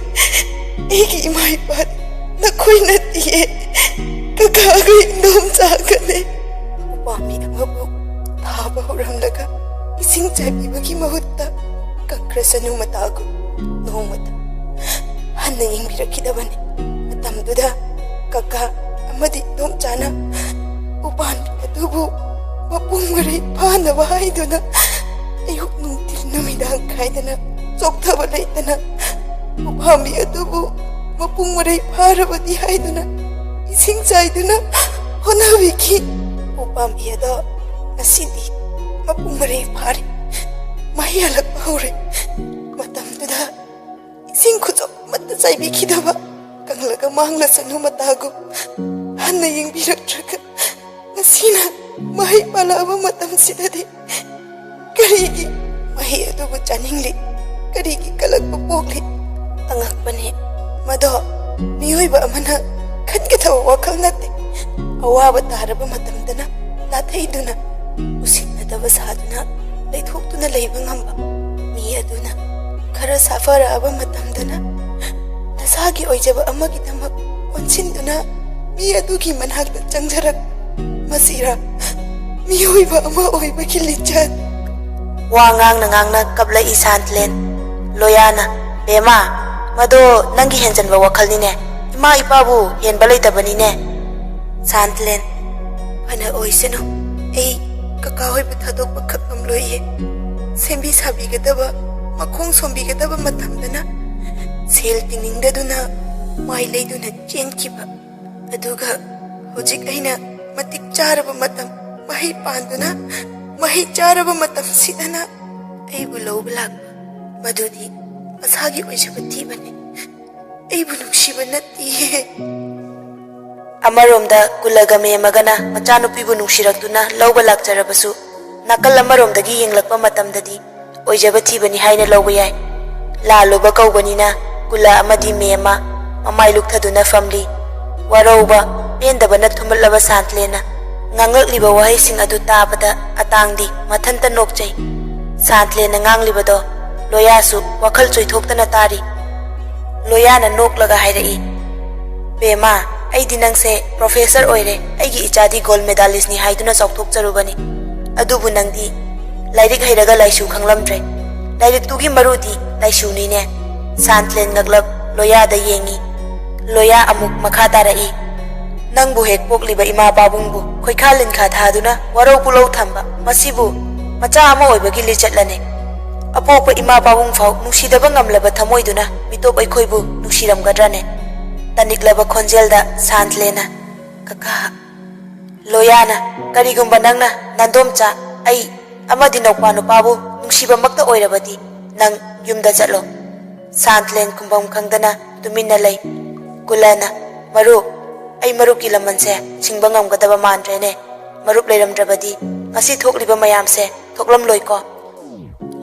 ꯑꯩꯒꯤ ꯏꯃꯥ ꯏꯄꯥꯗꯤ ꯅꯈꯣꯏ ꯅꯠꯇꯤꯌꯦ, ꯀꯀꯥꯒ ꯏꯗꯣꯝꯆꯥꯒꯅꯦ꯫ ꯎꯄꯥꯝꯕꯤ ꯑꯃꯕꯨ ꯊꯥꯕ ꯍꯧꯔꯝꯂꯒ ꯏꯁꯤꯡ ꯆꯥꯏꯕꯤꯕꯒꯤ ꯃꯍꯨꯠꯇ ꯀꯪꯈ꯭ꯔꯁꯅꯨ ꯃꯇꯥꯒꯨꯝ ꯅꯣꯡꯃꯇ ꯍꯟꯅ ꯌꯦꯡꯕꯤꯔꯛꯈꯤꯗꯕꯅꯤ꯫ ꯃꯇꯝꯗꯨꯗ ꯀꯀꯥ ꯑꯃꯗꯤ ꯏꯗꯣꯝꯆꯥꯅ ꯎꯄꯥꯝꯕꯤ ꯑꯗꯨꯕꯨ ꯃꯄꯨꯡ ꯃꯔꯩ ꯐꯥꯅꯕ ꯍꯥꯏꯗꯨꯅ ꯑꯌꯨꯛ ꯅꯨꯡꯊꯤꯜ ꯅꯨꯃꯤꯗꯥꯡ ꯈꯥꯏꯗꯅ ꯆꯣꯛꯊꯕ ꯂꯩꯇꯅ ꯎꯄꯥꯝꯕꯤ ꯑꯗꯨꯕꯨ ꯃꯄꯨꯡ ꯃꯔꯩ ꯐꯥꯔꯕꯗꯤ ꯍꯥꯏꯗꯨꯅ ꯏꯁꯤꯡ ꯆꯥꯏꯗꯨꯅ ꯍꯣꯠꯅꯕꯤꯈꯤ꯫ ꯎꯄꯥꯝꯕꯤ ꯑꯗꯣ ꯉꯁꯤꯗꯤ ꯃꯄꯨꯡ ꯃꯔꯩ ꯐꯥꯔꯦ, ꯃꯍꯩ ꯍꯜꯂꯛꯄ ꯍꯧꯔꯦ꯫ ꯃꯇꯝꯗꯨꯗ ꯏꯁꯤꯡ ꯈꯨꯆꯣꯞ ꯑꯃꯠꯇ ꯆꯥꯏꯕꯤꯈꯤꯗꯕ ꯀꯪꯂꯒ ꯃꯥꯡꯂꯁꯅꯨ ꯃꯇꯥꯒꯨꯝ ꯍꯟꯅ ꯌꯦꯡꯕꯤꯔꯛꯇ꯭ꯔꯒ ꯉꯁꯤꯅ ꯃꯍꯩ ꯄꯥꯜꯂꯛꯑꯕ ꯃꯇꯝꯁꯤꯗꯗꯤ ꯀꯔꯤꯒꯤ ꯃꯍꯩ ꯑꯗꯨꯕꯨ ꯆꯥꯅꯤꯡꯂꯤ? ꯀꯔꯤꯒꯤ ꯀꯂꯛꯄ ꯄꯣꯛꯂꯤ? ꯑꯉꯛꯄꯅꯤ꯫ ꯃꯗꯣ ꯃꯤꯑꯣꯏꯕ ꯑꯃꯅ ꯈꯟꯒꯗꯕ ꯋꯥꯈꯜ ꯅꯠꯇꯦ꯫ ꯑꯋꯥꯕ ꯇꯥꯔꯕ ꯃꯇꯝꯗꯅ ꯅꯥꯊꯩꯗꯨꯅ ꯎꯁꯤꯠꯅꯗꯕ ꯁꯥꯗꯨꯅ ꯂꯩꯊꯣꯛꯇꯨꯅ ꯂꯩꯕ ꯉꯝꯕ ꯃꯤ ꯑꯗꯨꯅ ꯈꯔ ꯁꯥꯐꯔꯛꯑꯕ ꯃꯇꯝꯗꯅ ꯅꯁꯥꯒꯤ ꯑꯣꯏꯖꯕ ꯑꯃꯒꯤꯗꯃꯛ ꯑꯣꯟꯁꯤꯟꯗꯨꯅ ꯃꯤ ꯑꯗꯨꯒꯤ ꯃꯅꯥꯛꯇ ꯆꯪꯖꯔꯛ ꯃꯁꯤꯔ ꯃꯤꯑꯣꯏꯕ ꯑꯃ ꯑꯣꯏꯕꯒꯤ ꯂꯤꯆꯠ? ꯋꯥ ꯉꯥꯡꯅ ꯉꯥꯡꯅ ꯀꯞꯂꯛꯏ ꯁꯥꯟꯇꯂꯦꯟ꯫ ꯂꯣꯌꯥꯅ, "ꯕꯦꯝꯃ, ꯃꯗꯣ ꯅꯪꯒꯤ ꯍꯦꯟꯖꯟꯕ ꯋꯥꯈꯜꯅꯤꯅꯦ꯫ ꯏꯃꯥ ꯏꯄꯥꯕꯨ ꯍꯦꯟꯕ ꯂꯩꯇꯕꯅꯤꯅꯦ꯫" ꯁꯥꯟꯇꯂꯦꯟ, "ꯐꯅ ꯑꯣꯏꯁꯅꯨ, ꯑꯩ ꯀꯀꯥ ꯍꯣꯏꯕꯨ ꯊꯥꯗꯣꯛꯄ ꯈꯛ ꯉꯝꯂꯣꯏꯌꯦ꯫ ꯁꯦꯝꯕꯤ ꯁꯥꯕꯤꯒꯗꯕ, ꯃꯈꯣꯡ ꯁꯣꯝꯕꯤꯒꯗꯕ ꯃꯇꯝꯗꯅ ꯁꯦꯜ ꯇꯤꯡꯅꯤꯡꯗꯗꯨꯅ ꯃꯥꯏ ꯂꯩꯗꯨꯅ ꯆꯦꯟꯈꯤꯕ꯫ ꯑꯗꯨꯒ ꯍꯧꯖꯤꯛ ꯑꯩꯅ ꯃꯇꯤꯛ ꯆꯥꯔꯕ ꯃꯇꯝ, ꯃꯍꯩ ꯄꯥꯟꯗꯨꯅ, ꯃꯍꯩ ꯆꯥꯔꯕ ꯃꯇꯝꯁꯤꯗꯅ ꯑꯩꯕꯨ ꯂꯧꯕ ꯂꯥꯛꯄ, ꯃꯗꯨꯗꯤ ꯃꯁꯥꯒꯤ ꯑꯣꯏꯖꯕ ꯊꯤꯕꯅꯤ꯫ ꯑꯩꯕꯨ ꯅꯨꯡꯁꯤꯕ ꯅꯠꯇꯤꯌꯦ꯫ ꯑꯃꯔꯣꯝꯗ ꯀꯨꯂꯒ ꯃꯦꯝꯃꯒꯅ ꯃꯆꯥꯅꯨꯄꯤꯕꯨ ꯅꯨꯡꯁꯤꯔꯛꯇꯨꯅ ꯂꯧꯕ ꯂꯥꯛꯆꯔꯕꯁꯨ, ꯅꯥꯀꯜ ꯑꯃꯔꯣꯝꯗꯒꯤ ꯌꯦꯡꯂꯛꯄ ꯃꯇꯝꯗꯗꯤ ꯑꯣꯏꯖꯕ ꯊꯤꯕꯅꯤ ꯍꯥꯏꯅ ꯂꯧꯕ ꯌꯥꯏ꯫ ꯂꯥꯜꯂꯨꯕ ꯀꯧꯕꯅꯤꯅ ꯀꯨꯂ ꯑꯃꯗꯤ ꯃꯦꯝꯃ ꯃꯃꯥꯏ ꯂꯨꯛꯊꯗꯨꯅ ꯐꯝꯂꯤ꯫ ꯋꯥꯔꯧꯕ, ꯄꯦꯟꯗꯕꯅ ꯊꯨꯝꯍꯠꯂꯕ ꯁꯥꯟꯇꯂꯦꯅ ꯉꯥꯡꯂꯛꯂꯤꯕ ꯋꯥꯍꯩꯁꯤꯡ ꯑꯗꯨ ꯇꯥꯕꯗ ꯑꯇꯥꯡꯗꯤ ꯃꯊꯟꯇ ꯅꯣꯛꯆꯩ꯫ ꯁꯥꯟꯇꯂꯦꯅ ꯉꯥꯡꯂꯤꯕꯗꯣ ꯂꯣꯌꯥꯁꯨ ꯋꯥꯈꯜ ꯆꯣꯏꯊꯣꯛꯇꯅ ꯇꯥꯔꯤ꯫ ꯂꯣꯌꯥꯅ ꯅꯣꯛꯂꯒ ꯍꯥꯏꯔꯛꯏ, "ꯕꯦꯝꯃ, ꯑꯩꯗꯤ ꯅꯪꯁꯦ ꯄ꯭ꯔꯣꯐꯦꯁꯔ ꯑꯣꯏꯔꯦ, ꯑꯩꯒꯤ ꯏꯆꯥꯗꯤ ꯒꯣꯜꯗ ꯃꯦꯗꯥꯂꯤꯁꯅꯤ ꯍꯥꯏꯗꯨꯅ ꯆꯥꯎꯊꯣꯛꯆꯔꯨꯕꯅꯤ꯫ ꯑꯗꯨꯕꯨ ꯅꯪꯗꯤ ꯂꯥꯏꯔꯤꯛ ꯍꯩꯔꯒ ꯂꯥꯏꯁꯨ ꯈꯪꯂꯝꯗ꯭ꯔꯦ꯫ ꯂꯥꯏꯔꯤꯛꯇꯨꯒꯤ ꯃꯔꯨꯗꯤ ꯂꯥꯏꯁꯨꯅꯤꯅꯦ"꯫ ꯁꯥꯟꯇꯂꯦꯟ ꯉꯛꯂꯞ ꯂꯣꯌꯥꯗ ꯌꯦꯡꯉꯤ꯫ ꯂꯣꯌꯥ ꯑꯃꯨꯛ ꯃꯈꯥ ꯇꯥꯔꯛꯏ, "ꯅꯪꯕꯨ ꯍꯦꯛ ꯄꯣꯛꯂꯤꯕ ꯏꯃꯥ ꯄꯥꯕꯨꯡꯕꯨ ꯈꯣꯏꯈꯥ ꯂꯤꯟꯈꯥ ꯊꯥꯗꯨꯅ ꯋꯥꯔꯧ ꯄꯨꯂꯧ ꯊꯝꯕ, ꯃꯁꯤꯕꯨ ꯃꯆꯥ ꯑꯃ ꯑꯣꯏꯕꯒꯤ ꯂꯤꯆꯠꯂꯅꯦ꯫ ꯑꯄꯣꯛꯄ ꯏꯃꯥ ꯄꯥꯕꯨꯡ ꯐꯥꯎ ꯅꯨꯡꯁꯤꯗꯕ ꯉꯝꯂꯕ ꯊꯃꯣꯏꯗꯨꯅ ꯃꯤꯇꯣꯞ ꯑꯩꯈꯣꯏꯕꯨ ꯅꯨꯡꯁꯤꯔꯝꯒꯗ꯭ꯔꯅꯦ?" ꯇꯅꯤꯛꯂꯕ ꯈꯣꯟꯖꯦꯜꯗ ꯁꯥꯟꯇꯂꯦꯅ, "ꯀꯀꯥ"꯫ ꯂꯣꯌꯥꯅ, "ꯀꯔꯤꯒꯨꯝꯕ ꯅꯪꯅ ꯅꯥꯟꯗꯣꯝꯆꯥ, ꯑꯩ ꯑꯃꯗꯤ ꯅꯧꯄꯥ ꯅꯨꯄꯥꯕꯨ ꯅꯨꯡꯁꯤꯕꯃꯛꯇ ꯑꯣꯏꯔꯕꯗꯤ ꯅꯪ ꯌꯨꯝꯗ ꯆꯠꯂꯣ"꯫ ꯁꯥꯟꯇꯂꯦꯟ ꯈꯨꯝꯐꯝ ꯈꯪꯗꯅ ꯇꯨꯃꯤꯟꯅ ꯂꯩ꯫ ꯀꯨꯂꯅ, "ꯃꯔꯨꯞ, ꯑꯩ ꯃꯔꯨꯞꯀꯤ ꯂꯃꯟꯁꯦ ꯁꯤꯡꯕ ꯉꯝꯒꯗꯕ ꯃꯥꯟꯗ꯭ꯔꯦꯅꯦ꯫ ꯃꯔꯨꯞ ꯂꯩꯔꯝꯗ꯭ꯔꯕꯗꯤ ꯉꯁꯤ ꯊꯣꯛꯂꯤꯕ ꯃꯌꯥꯝꯁꯦ ꯊꯣꯛꯂꯝꯂꯣꯏꯀꯣ"꯫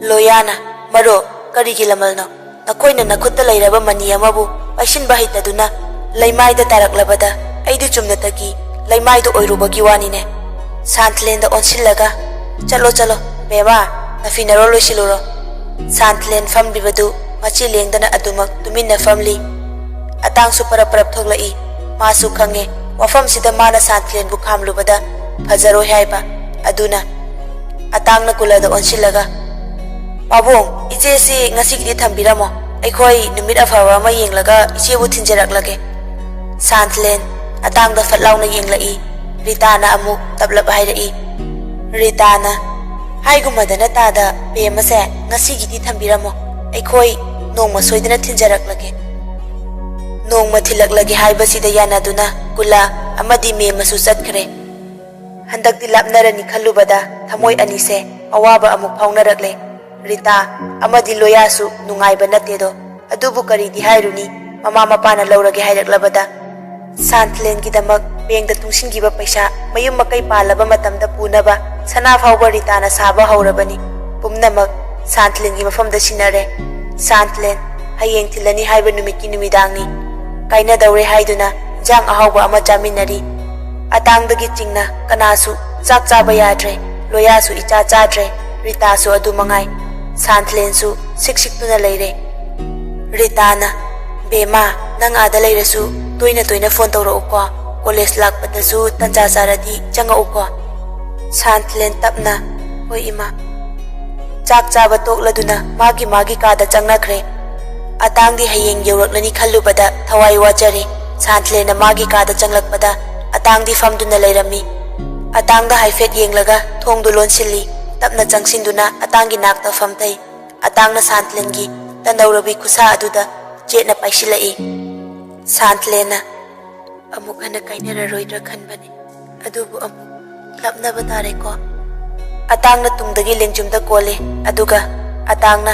ꯂꯣꯌꯥꯅ, "ꯃꯔꯨꯞ, ꯀꯔꯤꯒꯤ ꯂꯃꯜꯅꯣ? ꯅꯈꯣꯏꯅ ꯅꯈꯨꯠꯇ ꯂꯩꯔꯕ ꯃꯅꯤ ꯑꯃꯕꯨ ꯄꯥꯏꯁꯤꯟꯕ ꯍꯩꯇꯗꯨꯅ ꯂꯩꯃꯥꯏꯗ ꯇꯥꯔꯛꯂꯕꯗ ꯑꯩꯗꯤ ꯆꯨꯝꯅꯇꯒꯤ ꯂꯩꯃꯥꯏꯗ ꯑꯣꯏꯔꯨꯕꯒꯤ ꯋꯥꯅꯤꯅꯦ"꯫ ꯁꯥꯟꯇꯂꯦꯟꯗ ꯑꯣꯟꯁꯤꯜꯂꯒ, "ꯆꯠꯂꯣ, ꯆꯠꯂꯣ, ꯕꯦꯝꯃ, ꯅꯐꯤ ꯅꯔꯣꯜ ꯂꯣꯏꯁꯤꯜꯂꯨꯔꯣ"꯫ ꯁꯥꯟꯇꯂꯦꯟ ꯐꯝꯂꯤꯕꯗꯨ ꯃꯆꯤ ꯂꯦꯡꯗꯅ ꯑꯗꯨꯃꯛ ꯇꯨꯃꯤꯟꯅ ꯐꯝꯂꯤ꯫ ꯑꯇꯥꯡꯁꯨ ꯄꯔꯞ ꯄꯔꯞ ꯊꯣꯛꯂꯛꯏ꯫ ꯃꯥꯁꯨ ꯈꯪꯉꯦ, ꯋꯥꯐꯝꯁꯤꯗ ꯃꯥꯅ ꯁꯥꯟꯇꯂꯦꯟꯕꯨ ꯈꯥꯝꯂꯨꯕꯗ ꯐꯖꯔꯣꯏ ꯍꯥꯏꯕ꯫ ꯑꯗꯨꯅ ꯑꯇꯥꯡꯅ ꯀꯨꯂꯗ ꯑꯣꯟꯁꯤꯜꯂꯒ, "ꯄꯥꯕꯨꯡ, ꯏꯆꯦꯁꯤ ꯉꯁꯤꯒꯤꯗꯤ ꯊꯝꯕꯤꯔꯝꯃꯣ꯫ ꯑꯩꯈꯣꯏ ꯅꯨꯃꯤꯠ ꯑꯐꯕ ꯑꯃ ꯌꯦꯡꯂꯒ ꯏꯆꯦꯕꯨ ꯊꯤꯟꯖꯔꯛꯂꯒꯦ"꯫ ꯁꯥꯟꯇꯂꯦꯟ ꯑꯇꯥꯡꯗ ꯐꯠ ꯂꯥꯎꯅ ꯌꯦꯡꯂꯛꯏ꯫ ꯔꯤꯇꯥꯅ ꯑꯃꯨꯛ ꯇꯞꯂꯞ ꯍꯥꯏꯔꯛꯏ꯫ ꯔꯤꯇꯥꯅ, "ꯍꯥꯏꯒꯨꯝꯃꯗꯅ ꯇꯥꯗ, ꯕꯦꯝꯃꯁꯦ ꯉꯁꯤꯒꯤꯗꯤ ꯊꯝꯕꯤꯔꯝꯃꯣ꯫ ꯑꯩꯈꯣꯏ ꯅꯣꯡꯃ ꯁꯣꯏꯗꯅ ꯊꯤꯟꯖꯔꯛꯂꯒꯦ"꯫ ꯅꯣꯡꯃ ꯊꯤꯜꯂꯛꯂꯒꯦ ꯍꯥꯏꯕꯁꯤꯗ ꯌꯥꯅꯗꯨꯅ ꯀꯨꯂꯥ ꯑꯃꯗꯤ ꯃꯦꯝꯃꯁꯨ ꯆꯠꯈ꯭ꯔꯦ꯫ ꯍꯟꯗꯛꯇꯤ ꯂꯥꯞꯅꯔꯅꯤ ꯈꯜꯂꯨꯕꯗ ꯊꯃꯣꯏ ꯑꯅꯤꯁꯦ ꯑꯋꯥꯕ ꯑꯃꯨꯛ ꯐꯥꯎꯅꯔꯛꯂꯦ꯫ ꯔꯤꯇꯥ ꯑꯃꯗꯤ ꯂꯣꯌꯥꯁꯨ ꯅꯨꯡꯉꯥꯏꯕ ꯅꯠꯇꯦꯗꯣ꯫ ꯑꯗꯨꯕꯨ ꯀꯔꯤꯗꯤ ꯍꯥꯏꯔꯨꯅꯤ, ꯃꯃꯥ ꯃꯄꯥꯅ ꯂꯧꯔꯒꯦ ꯍꯥꯏꯔꯛꯂꯕꯗ꯫ ꯁꯥꯟꯊꯂꯦꯟꯒꯤꯗꯃꯛ ꯕꯦꯡꯗ ꯇꯨꯡꯁꯤꯟꯈꯤꯕ ꯄꯩꯁꯥ ꯃꯌꯨꯝ ꯃꯀꯩ ꯄꯥꯜꯂꯕ ꯃꯇꯝꯗ ꯄꯨꯅꯕ ꯁꯅꯥ ꯐꯥꯎꯕ ꯔꯤꯇꯥꯅ ꯁꯥꯕ ꯍꯧꯔꯕꯅꯤ꯫ ꯄꯨꯝꯅꯃꯛ ꯁꯥꯟꯊꯂꯦꯟꯒꯤ ꯃꯐꯝꯗ ꯁꯤꯟꯅꯔꯦ꯫ ꯁꯥꯟꯊꯂꯦꯟ ꯍꯌꯦꯡ ꯊꯤꯜꯂꯅꯤ ꯍꯥꯏꯕ ꯅꯨꯃꯤꯠꯀꯤ ꯅꯨꯃꯤꯗꯥꯡꯅꯤ꯫ ꯀꯥꯏꯅꯗꯧꯔꯦ ꯍꯥꯏꯗꯨꯅ ꯏꯟꯖꯥꯡ ꯑꯍꯥꯎꯕ ꯑꯃ ꯆꯥꯃꯤꯟꯅꯔꯤ꯫ ꯑꯇꯥꯡꯗꯒꯤ ꯆꯤꯡꯅ ꯀꯅꯥꯁꯨ ꯆꯥꯛ ꯆꯥꯕ ꯌꯥꯗ꯭ꯔꯦ꯫ ꯂꯣꯌꯥꯁꯨ ꯏꯆꯥ ꯆꯥꯗ꯭ꯔꯦ꯫ ꯔꯤꯇꯥꯁꯨ ꯑꯗꯨ ꯃꯉꯥꯏ꯫ ꯁꯥꯟꯊꯂꯦꯟꯁꯨ ꯁꯤꯛ ꯁꯤꯛꯇꯨꯅ ꯂꯩꯔꯦ꯫ ꯔꯤꯇꯥꯅ, "ꯕꯦꯃꯥ, ꯅꯪ ꯑꯥꯗ ꯂꯩꯔꯁꯨ ꯇꯣꯏꯅ ꯇꯣꯏꯅ ꯐꯣꯟ ꯇꯧꯔꯛꯎꯀꯣ꯫ ꯀꯣꯂꯦꯖ ꯂꯥꯛꯄꯗꯁꯨ ꯇꯟꯖꯥ ꯆꯥꯔꯗꯤ ꯆꯪꯉꯛꯎꯀꯣ꯫" ꯁꯥꯟꯊꯂꯦꯟ ꯇꯞꯅ, "ꯍꯣꯏ ꯏꯃꯥ꯫" ꯆꯥꯛ ꯆꯥꯕ ꯇꯣꯛꯂꯗꯨꯅ ꯃꯥꯒꯤ ꯃꯥꯒꯤ ꯀꯥꯗ ꯆꯪꯅꯈ꯭ꯔꯦ꯫ ꯑꯇꯥꯡꯗꯤ ꯍꯌꯦꯡ ꯌꯧꯔꯛꯂꯅꯤ ꯈꯜꯂꯨꯕꯗ ꯊꯋꯥꯏ ꯋꯥꯖꯔꯦ꯫ ꯁꯥꯟꯊꯂꯦꯟꯅ ꯃꯥꯒꯤ ꯀꯥꯗ ꯆꯪꯂꯛꯄꯗ ꯑꯇꯥꯡꯗꯤ ꯐꯝꯗꯨꯅ ꯂꯩꯔꯝꯃꯤ꯫ ꯑꯇꯥꯡꯗ ꯍꯥꯏꯐꯦꯠ ꯌꯦꯡꯂꯒ ꯊꯣꯡꯗꯨ ꯂꯣꯟꯁꯤꯜꯂꯤ꯫ ꯇꯞꯅ ꯆꯪꯁꯤꯟꯗꯨꯅ ꯑꯇꯥꯡꯒꯤ ꯅꯥꯛꯇ ꯐꯝꯊꯩ꯫ ꯑꯇꯥꯡꯅ ꯁꯥꯟꯊꯂꯦꯟꯒꯤ ꯇꯟꯗꯧꯔꯕꯤ ꯈꯨꯠꯁꯥ ꯑꯗꯨꯗ ꯆꯦꯠꯅ ꯄꯥꯏꯁꯤꯜꯂꯛꯏ꯫ ꯁꯥꯟꯊꯂꯦꯟꯅ, "ꯑꯃꯨꯛ ꯍꯟꯅ ꯀꯥꯏꯅꯔꯔꯣꯏꯗ꯭ꯔꯥ ꯈꯟꯕꯅꯤ, ꯑꯗꯨꯕꯨ ꯑꯃꯨꯛ ꯂꯥꯞꯅꯕ ꯇꯥꯔꯦꯀꯣ꯫" ꯑꯇꯥꯡꯅ ꯇꯨꯡꯗꯒꯤ ꯂꯦꯡꯖꯨꯝꯗ ꯀꯣꯜꯂꯤ꯫ ꯑꯗꯨꯒ ꯑꯇꯥꯡꯅ,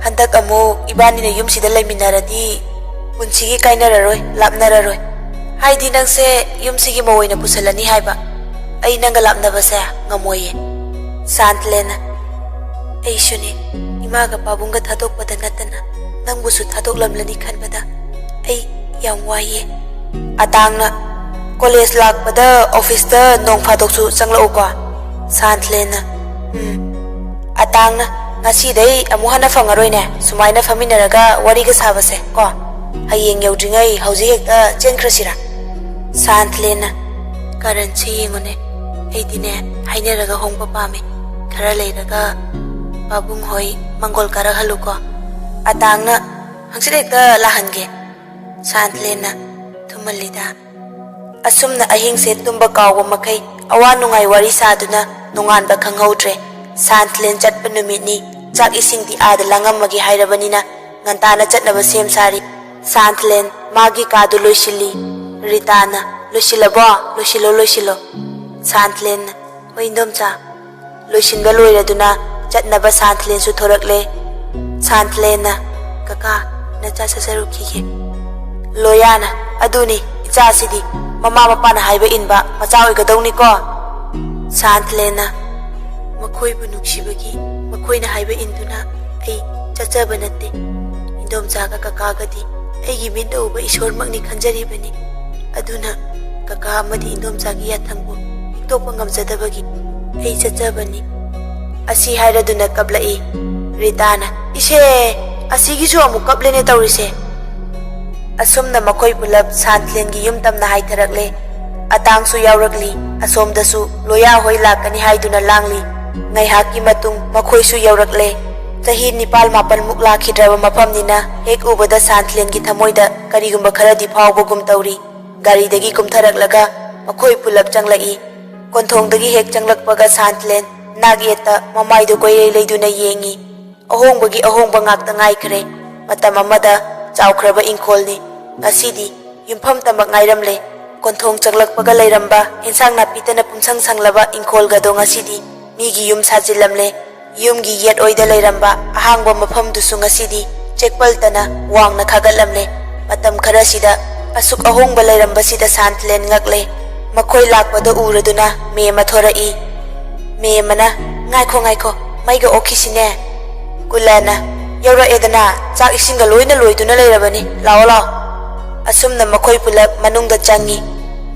"ꯍꯟꯗꯛ ꯑꯃꯨꯛ ꯏꯕꯥꯅꯤꯅ ꯌꯨꯝꯁꯤꯗ ꯂꯩꯃꯤꯟꯅꯔꯗꯤ ꯄꯨꯟꯁꯤꯒꯤ ꯀꯥꯏꯅꯔꯔꯣꯏ, ꯂꯥꯞꯅꯔꯔꯣꯏ꯫ ꯍꯥꯏꯗꯤ ꯅꯪꯁꯦ ꯌꯨꯝꯁꯤꯒꯤ ꯃꯧ ꯑꯣꯏꯅ ꯄꯨꯁꯜꯂꯅꯤ ꯍꯥꯏꯕ꯫ ꯑꯩ ꯅꯪꯒ ꯂꯥꯞꯅꯕꯁꯦ ꯉꯝꯃꯣꯏꯌꯦ꯫" ꯁꯥꯟꯊꯂꯦꯟꯅ, "ꯑꯩꯁꯨꯅꯦ, ꯏꯃꯥꯒ ꯄꯥꯕꯨꯡꯒ ꯊꯥꯗꯣꯛꯄꯗ ꯅꯠꯇꯅ ꯅꯪꯕꯨꯁꯨ ꯊꯥꯗꯣꯛꯂꯝꯂꯅꯤ ꯈꯟꯕꯗ ꯑꯩ ꯌꯥꯝ ꯋꯥꯏꯌꯦ꯫" ꯑꯇꯥꯡꯅ, "ꯀꯣꯂꯦꯖ ꯂꯥꯛꯄꯗ ꯑꯣꯐꯤꯁꯇ ꯅꯣꯡ ꯐꯥꯗꯣꯛꯁꯨ ꯆꯪꯂꯛꯎꯀꯣ꯫" ꯁꯥꯟꯊꯂꯦꯟꯅ, "ꯎꯝ꯫" ꯑꯇꯥꯡꯅ, "ꯉꯁꯤꯗꯩ ꯑꯃꯨꯛ ꯍꯟꯅ ꯐꯪꯉꯔꯣꯏꯅꯦ ꯁꯨꯃꯥꯏꯅ ꯐꯝꯃꯤꯟꯅꯔꯒ ꯋꯥꯔꯤꯒ ꯁꯥꯕꯁꯦ ꯀꯣ꯫ ꯍꯌꯦꯡ ꯌꯧꯗ꯭ꯔꯤꯉꯩ ꯍꯧꯖꯤꯛ ꯍꯦꯛꯇ ꯆꯦꯟꯈ꯭ꯔꯁꯤꯔꯥ?" ꯁꯥꯟꯊꯂꯦꯟꯅ, "ꯀꯔꯟꯁꯦ ꯌꯦꯡꯉꯨꯅꯦ, ꯑꯩꯗꯤꯅꯦ ꯍꯥꯏꯅꯔꯒ ꯍꯣꯡꯕ ꯄꯥꯝꯃꯦ꯫ ꯈꯔ ꯂꯩꯔꯒ ꯄꯥꯕꯨꯡ ꯍꯣꯏ ꯃꯪꯒꯣꯜ ꯀꯥꯔꯛꯍꯜꯂꯨꯀꯣ꯫" ꯑꯇꯥꯡꯅ, "ꯍꯪꯆꯤꯠ ꯍꯦꯛꯇ ꯂꯥꯛꯍꯟꯒꯦ꯫" ꯁꯥꯟꯊꯂꯦꯟꯅ, "ꯊꯨꯝꯍꯜꯂꯤꯗ꯫" ꯑꯁꯨꯝꯅ ꯑꯍꯤꯡꯁꯦ ꯇꯨꯝꯕ ꯀꯥꯎꯕ ꯃꯈꯩ ꯑꯋꯥ ꯅꯨꯡꯉꯥꯏ ꯋꯥꯔꯤ ꯁꯥꯗꯨꯅ ꯅꯣꯡꯉꯥꯟꯕ ꯈꯪꯍꯧꯗ꯭ꯔꯦ꯫ ꯁꯥꯟꯊꯂꯦꯟ ꯆꯠꯄ ꯅꯨꯃꯤꯠꯅꯤ꯫ ꯆꯥꯛ ꯏꯁꯤꯡꯗꯤ ꯑꯥꯗ ꯂꯥꯡꯉꯝꯃꯒꯦ ꯍꯥꯏꯔꯕꯅꯤꯅ ꯉꯟꯇꯥꯅ ꯆꯠꯅꯕ ꯁꯦꯝ ꯁꯥꯔꯤ꯫ ꯁꯥꯟꯊꯂꯦꯟ ꯃꯥꯒꯤ ꯀꯥꯗꯨ ꯂꯣꯏꯁꯤꯜꯂꯤ꯫ ꯔꯤꯇꯥꯅ, "ꯂꯣꯏꯁꯤꯜꯂꯕꯣ? ꯂꯣꯏꯁꯤꯜꯂꯣ, ꯂꯣꯏꯁꯤꯜꯂꯣ꯫" ꯁꯥꯟꯊꯂꯦꯟꯅ, "ꯍꯣꯏ, ꯏꯟꯗꯣꯝꯆꯥ꯫" ꯂꯣꯏꯁꯤꯟꯕ ꯂꯣꯏꯔꯗꯨꯅ ꯆꯠꯅꯕ ꯁꯥꯟꯊꯂꯦꯟꯁꯨ ꯊꯣꯔꯛꯂꯦ꯫ ꯁꯥꯟꯊꯂꯦꯟꯅ, "ꯀꯀꯥ, ꯅꯆꯥ ꯆꯠꯆꯔꯨꯈꯤꯒꯦ꯫" ꯂꯣꯌꯥꯅ, "ꯑꯗꯨꯅꯤ, ꯏꯆꯥꯁꯤꯗꯤ ꯃꯃꯥ ꯃꯄꯥꯅ ꯍꯥꯏꯕ ꯏꯟꯕ ꯃꯆꯥ ꯑꯣꯏꯒꯗꯧꯅꯤꯀꯣ꯫" ꯁꯥꯟꯊꯂꯦꯟꯅ, "ꯃꯈꯣꯏꯕꯨ ꯅꯨꯡꯁꯤꯕꯒꯤ ꯃꯈꯣꯏꯅ ꯍꯥꯏꯕ ꯏꯟꯗꯨꯅ ꯑꯩ ꯆꯠꯆꯕ ꯅꯠꯇꯦ꯫ ꯏꯟꯗꯣꯝꯆꯥꯒ ꯀꯀꯥꯒꯗꯤ ꯑꯩꯒꯤ ꯃꯤꯠꯅ ꯎꯕ ꯏꯁꯣꯔꯃꯛꯅꯤ ꯈꯟꯖꯔꯤꯕꯅꯤ꯫ ꯑꯗꯨꯅ ꯀꯀꯥ ꯑꯃꯗꯤ ꯏꯟꯗꯣꯝꯆꯥꯒꯤ ꯌꯥꯊꯪꯕꯨ ꯍꯤꯛꯇꯣꯛꯄ ꯉꯝꯖꯗꯕꯒꯤ ꯑꯩ ꯆꯠꯆꯕꯅꯤ꯫" ꯑꯁꯤ ꯍꯥꯏꯔꯗꯨꯅ ꯀꯞꯂꯛꯏ꯫ ꯔꯤꯇꯥꯅ, "ꯏꯁꯦ, ꯑꯁꯤꯒꯤꯁꯨ ꯑꯃꯨꯛ ꯀꯞꯂꯦꯅꯦ ꯇꯧꯔꯤꯁꯦ꯫" ꯑꯁꯨꯝꯅ ꯃꯈꯣꯏ ꯄꯨꯂꯞ ꯁꯥꯟꯊꯂꯦꯟꯒꯤ ꯌꯨꯝ ꯇꯝꯅ ꯍꯥꯏꯊꯔꯛꯂꯦ꯫ ꯑꯇꯥꯡꯁꯨ ꯌꯥꯎꯔꯛꯂꯤ꯫ ꯑꯁꯣꯝꯗꯁꯨ ꯂꯣꯌꯥ ꯍꯣꯏ ꯂꯥꯛꯀꯅꯤ ꯍꯥꯏꯗꯨꯅ ꯂꯥꯡꯂꯤ꯫ ꯉꯥꯏꯍꯥꯛꯀꯤ ꯃꯇꯨꯡ ꯃꯈꯣꯏꯁꯨ ꯌꯧꯔꯛꯂꯦ꯫ ꯆꯍꯤ ꯅꯤꯄꯥꯜ ꯃꯥꯄꯜꯃꯨꯛ ꯂꯥꯛꯈꯤꯗ꯭ꯔꯕ ꯃꯐꯝꯅꯤꯅ ꯍꯦꯛ ꯎꯕꯗ ꯁꯥꯟꯊꯂꯦꯟꯒꯤ ꯊꯃꯣꯏꯗ ꯀꯔꯤꯒꯨꯝꯕ ꯈꯔꯗꯤ ꯐꯥꯎꯕꯒꯨꯝ ꯇꯧꯔꯤ꯫ ꯒꯥꯔꯤꯗꯒꯤ ꯀꯨꯝꯊꯔꯛꯂꯒ ꯃꯈꯣꯏ ꯄꯨꯂꯞ ꯆꯪꯂꯛꯏ꯫ ꯀꯣꯟꯊꯣꯡꯗꯒꯤ ꯍꯦꯛ ꯆꯪꯂꯛꯄꯒ ꯁꯥꯟꯊꯂꯦꯟ ꯅꯥꯛ ꯌꯦꯠꯇ ꯃꯃꯥꯏꯗꯨ ꯀꯣꯏꯔꯩ ꯂꯩꯗꯨꯅ ꯌꯦꯡꯉꯤ꯫ ꯑꯍꯣꯡꯕꯒꯤ ꯑꯍꯣꯡꯕ ꯉꯥꯛꯇ ꯉꯥꯏꯈ꯭ꯔꯦ꯫ ꯃꯇꯝ ꯑꯃꯗ ꯆꯥꯎꯈ꯭ꯔꯕ ꯏꯪꯈꯣꯜꯅꯤ꯫ ꯉꯁꯤꯗꯤ ꯌꯨꯝꯐꯝꯇꯃꯛ ꯉꯥꯏꯔꯝꯂꯦ꯫ ꯀꯣꯟꯊꯣꯡ ꯆꯪꯂꯛꯄꯒ ꯂꯩꯔꯝꯕ ꯏꯟꯁꯥꯡ ꯅꯥꯄꯤꯇꯅ ꯄꯨꯝꯁꯪ ꯁꯪꯂꯕ ꯏꯪꯈꯣꯜꯒꯗꯣ ꯉꯁꯤꯗꯤ ꯃꯤꯒꯤ ꯌꯨꯝ ꯁꯥꯖꯤꯜꯂꯝꯂꯦ꯫ ꯌꯨꯝꯒꯤ ꯌꯦꯠ ꯑꯣꯏꯗ ꯂꯩꯔꯝꯕ ꯑꯍꯥꯡꯕ ꯃꯐꯝꯗꯨꯁꯨ ꯉꯁꯤꯗꯤ ꯆꯦꯛꯄꯜꯇꯅ ꯋꯥꯡꯅ ꯈꯥꯒꯠꯂꯝꯂꯦ꯫ ꯃꯇꯝ ꯈꯔꯁꯤꯗ ꯑꯁꯨꯛ ꯑꯍꯣꯡꯕ ꯂꯩꯔꯝꯕꯁꯤꯗ ꯁꯥꯟꯊꯂꯦꯟ ꯉꯛꯂꯦ꯫ ꯃꯈꯣꯏ ꯂꯥꯛꯄꯗ ꯎꯔꯗꯨꯅ ꯃꯦꯝꯃ ꯊꯣꯔꯛꯏ꯫ ꯃꯦꯝꯃꯅ, "ꯉꯥꯏꯈꯣ, ꯉꯥꯏꯈꯣ, ꯃꯩꯒ ꯑꯣꯛꯈꯤꯁꯤꯅꯦ꯫" ꯀꯨꯂꯅ, "ꯌꯧꯔꯛꯑꯦꯗꯅ, ꯆꯥꯛ ꯏꯁꯤꯡꯒ ꯂꯣꯏꯅ ꯂꯣꯏꯗꯨꯅ ꯂꯩꯔꯕꯅꯤ, ꯂꯥꯛꯑꯣ, ꯂꯥꯛꯑꯣ꯫" ꯑꯁꯨꯝꯅ ꯃꯈꯣꯏ ꯄꯨꯂꯞ ꯃꯅꯨꯡꯗ ꯆꯪꯉꯤ꯫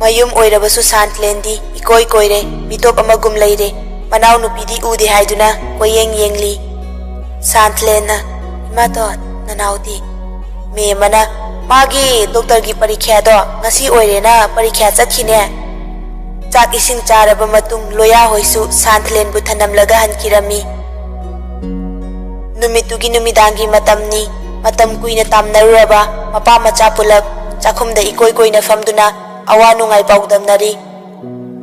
ꯃꯌꯨꯝ ꯑꯣꯏꯔꯕꯁꯨ ꯁꯥꯟꯊꯂꯦꯟꯗꯤ ꯏꯀꯣꯏ ꯀꯣꯏꯔꯦ, ꯃꯤꯇꯣꯞ ꯑꯃꯒꯨꯝ ꯂꯩꯔꯦ꯫ ꯃꯅꯥꯎꯅꯨꯄꯤꯗꯤ ꯎꯗꯦ ꯍꯥꯏꯗꯨꯅ ꯀꯣꯏꯌꯦꯡ ꯌꯦꯡꯂꯤ꯫ ꯁꯥꯟꯊꯂꯦꯟꯅ, "ꯏꯃꯥꯇꯣꯟ, ꯅꯅꯥꯎꯗꯤ?" ꯃꯦꯝꯃꯅ, "ꯃꯥꯒꯤ ꯗꯣꯛꯇꯔꯒꯤ ꯄꯔꯤꯈ꯭ꯌꯥꯗꯣ ꯉꯁꯤ ꯑꯣꯏꯔꯦꯅ ꯄꯔꯤꯈ꯭ꯌꯥ ꯆꯠꯈꯤꯅꯦ꯫" ꯆꯥꯛ ꯏꯁꯤꯡ ꯆꯥꯔꯕ ꯃꯇꯨꯡ ꯂꯣꯌꯥ ꯍꯣꯏꯁꯨ ꯁꯥꯟꯊꯂꯦꯟꯕꯨ ꯊꯅꯝꯂꯒ ꯍꯟꯈꯤꯔꯝꯃꯤ꯫ ꯅꯨꯃꯤꯠꯇꯨꯒꯤ ꯅꯨꯃꯤꯗꯥꯡꯒꯤ ꯃꯇꯝꯅꯤ꯫ ꯃꯇꯝ ꯀꯨꯏꯅ ꯇꯥꯝꯅꯔꯨꯔꯕ ꯃꯄꯥ ꯃꯆꯥ ꯄꯨꯂꯞ ꯆꯥꯛꯈꯨꯝꯗ ꯏꯀꯣꯏ ꯀꯣꯏꯅ ꯐꯝꯗꯨꯅ ꯑꯋꯥ ꯅꯨꯡꯉꯥꯏ ꯄꯥꯎꯗꯝꯅꯔꯤ꯫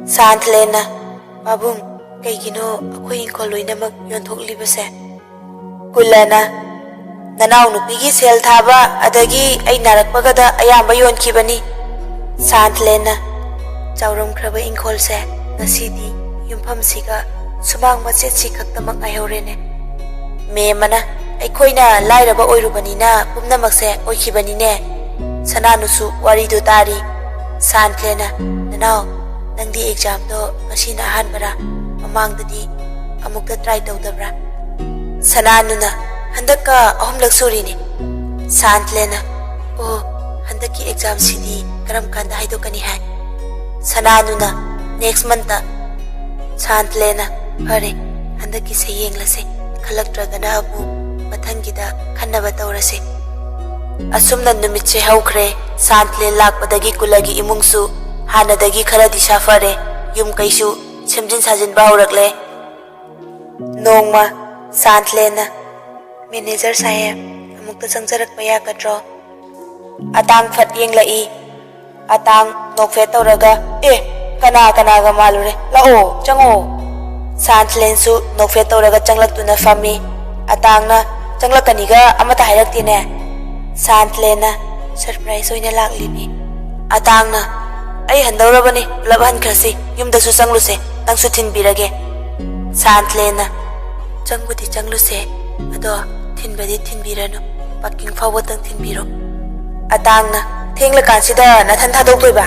ꯁꯥꯟꯊꯂꯦꯟꯅ, "ꯄꯥꯕꯨꯡ, ꯀꯩꯒꯤꯅꯣ ꯑꯩꯈꯣꯏ ꯏꯪꯈꯣꯜ ꯂꯣꯏꯅꯃꯛ ꯌꯣꯟꯊꯣꯛꯂꯤꯕꯁꯦ?" ꯀꯨꯂꯅ, ꯅꯅꯥꯎ ꯅꯨꯄꯤꯒꯤ ꯁꯦꯜ ꯊꯥꯕ, ꯑꯗꯒꯤ ꯑꯩ ꯅꯥꯔꯛꯄꯒꯗ ꯑꯌꯥꯝꯕ ꯌꯣꯟꯈꯤꯕꯅꯤ꯫ ꯁꯥꯟꯊꯂꯦꯟꯅ, ꯆꯥꯎꯔꯝꯈ꯭ꯔꯕ ꯏꯪꯈꯣꯜꯁꯦ ꯉꯁꯤꯗꯤ ꯌꯨꯝꯐꯝꯁꯤꯒ ꯁꯨꯃꯥꯡ ꯃꯆꯦꯠꯁꯤ ꯈꯛꯇꯃꯛ ꯉꯥꯏꯍꯧꯔꯦꯅꯦ꯫ ꯃꯦꯝꯃꯅ, ꯑꯩꯈꯣꯏꯅ ꯂꯥꯏꯔꯕ ꯑꯣꯏꯔꯨꯕꯅꯤꯅ ꯄꯨꯝꯅꯃꯛꯁꯦ ꯑꯣꯏꯈꯤꯕꯅꯤꯅꯦ꯫ ꯁꯅꯥꯅꯨꯁꯨ ꯋꯥꯔꯤꯗꯨ ꯇꯥꯔꯤ꯫ ꯁꯥꯟꯊꯂꯦꯟꯅ, ꯅꯅꯥꯎ, ꯅꯪꯗꯤ ꯑꯦꯛꯖꯥꯝꯗꯣ ꯉꯁꯤꯅ ꯑꯍꯥꯟꯕꯔꯥ? ꯃꯃꯥꯡꯗꯗꯤ ꯑꯃꯨꯛꯇ ꯇ꯭ꯔꯥꯏ ꯇꯧꯗꯕ꯭ꯔꯥ? ꯁꯅꯥꯅꯨꯅ, ꯍꯟꯗꯛꯀ ꯑꯍꯨꯝꯂꯛ ꯁꯨꯔꯤꯅꯦ꯫ ꯁꯥꯟꯊꯂꯦꯟꯅ, ꯑꯣ, ꯍꯟꯗꯛꯀꯤ ꯑꯦꯛꯖꯥꯝꯁꯤꯗꯤ ꯀꯔꯝ ꯀꯥꯟꯗ ꯍꯥꯏꯗꯣꯛꯀꯅꯤ ꯍꯥꯏ? ꯁꯅꯥꯅꯨꯅ, ꯅꯦꯛꯁ ꯃꯟꯇ꯫ ꯁꯥꯟꯊꯂꯦꯟꯅ, ꯐꯔꯦ, ꯍꯟꯗꯛꯀꯤꯁꯦ ꯌꯦꯡꯂꯁꯦ, ꯈꯜꯂꯛꯇ꯭ꯔꯒꯅ ꯑꯃꯨꯛ ꯃꯊꯪꯒꯤꯗ ꯈꯟꯅꯕ ꯇꯧꯔꯁꯦ꯫ ꯑꯁꯨꯝꯅ ꯅꯨꯃꯤꯠꯁꯦ ꯍꯧꯈ꯭ꯔꯦ꯫ ꯁꯥꯟꯊꯂꯦꯟ ꯂꯥꯛꯄꯗꯒꯤ ꯀꯨꯂꯒꯤ ꯏꯃꯨꯡꯁꯨ ꯍꯥꯟꯅꯗꯒꯤ ꯈꯔꯗꯤ ꯁꯥꯐꯔꯦ꯫ ꯌꯨꯝ ꯀꯩꯁꯨ ꯁꯦꯝꯖꯤꯟ ꯁꯥꯖꯤꯟꯕ ꯍꯧꯔꯛꯂꯦ꯫ ꯅꯣꯡꯃ ꯁꯥꯟꯊꯂꯦꯟꯅ, ꯃꯦꯅꯦꯖꯔ ꯁꯥꯍꯦꯕ, ꯑꯃꯨꯛꯇ ꯆꯪꯖꯔꯛꯄ ꯌꯥꯒꯗ꯭ꯔꯣ? ꯑꯇꯥꯡ ꯐꯠ ꯌꯦꯡꯂꯛꯏ꯫ ꯑꯇꯥꯡ ꯅꯣꯛꯐꯦꯠ ꯇꯧꯔꯒ, ꯑꯦ, ꯀꯅꯥ ꯀꯅꯥꯒ ꯃꯥꯜꯂꯨꯔꯦ? ꯂꯥꯛꯑꯣ, ꯆꯪꯉꯣ꯫ ꯁꯥꯟꯊꯂꯦꯟꯁꯨ ꯅꯣꯛꯐꯦꯠ ꯇꯧꯔꯒ ꯆꯪꯂꯛꯇꯨꯅ ꯐꯝꯃꯤ꯫ ꯑꯇꯥꯡꯅ, ꯆꯪꯂꯛꯀꯅꯤꯒ ꯑꯃꯠꯇ ꯍꯥꯏꯔꯛꯇꯦꯅꯦ꯫ ꯁꯥꯟꯊꯂꯦꯟꯅ, ꯁꯔꯄ꯭ꯔꯥꯏꯖ ꯑꯣꯏꯅ ꯂꯥꯛꯂꯤꯅꯤ꯫ ꯑꯇꯥꯡꯅ, ꯑꯩ ꯍꯟꯗꯧꯔꯕꯅꯤ, ꯄꯨꯂꯞ ꯍꯟꯈ꯭ꯔꯁꯤ, ꯌꯨꯝꯗꯁꯨ ꯆꯪꯂꯨꯁꯦ, ꯅꯪꯁꯨ ꯊꯤꯟꯕꯤꯔꯒꯦ꯫ ꯁꯥꯟꯊꯂꯦꯟꯅ, ꯆꯪꯕꯨꯗꯤ ꯆꯪꯂꯨꯁꯦ, ꯑꯗꯣ ꯊꯤꯟꯕꯗꯤ ꯊꯤꯟꯕꯤꯔꯅꯨ, ꯄꯥꯔꯀꯤꯡ ꯐꯥꯎꯕꯇꯪ ꯊꯤꯟꯕꯤꯔꯣ꯫ ꯑꯇꯥꯡꯅ, ꯊꯦꯡꯂꯀꯥꯟꯁꯤꯗ ꯅꯊꯟ ꯊꯥꯗꯣꯛꯇꯣꯏꯕ?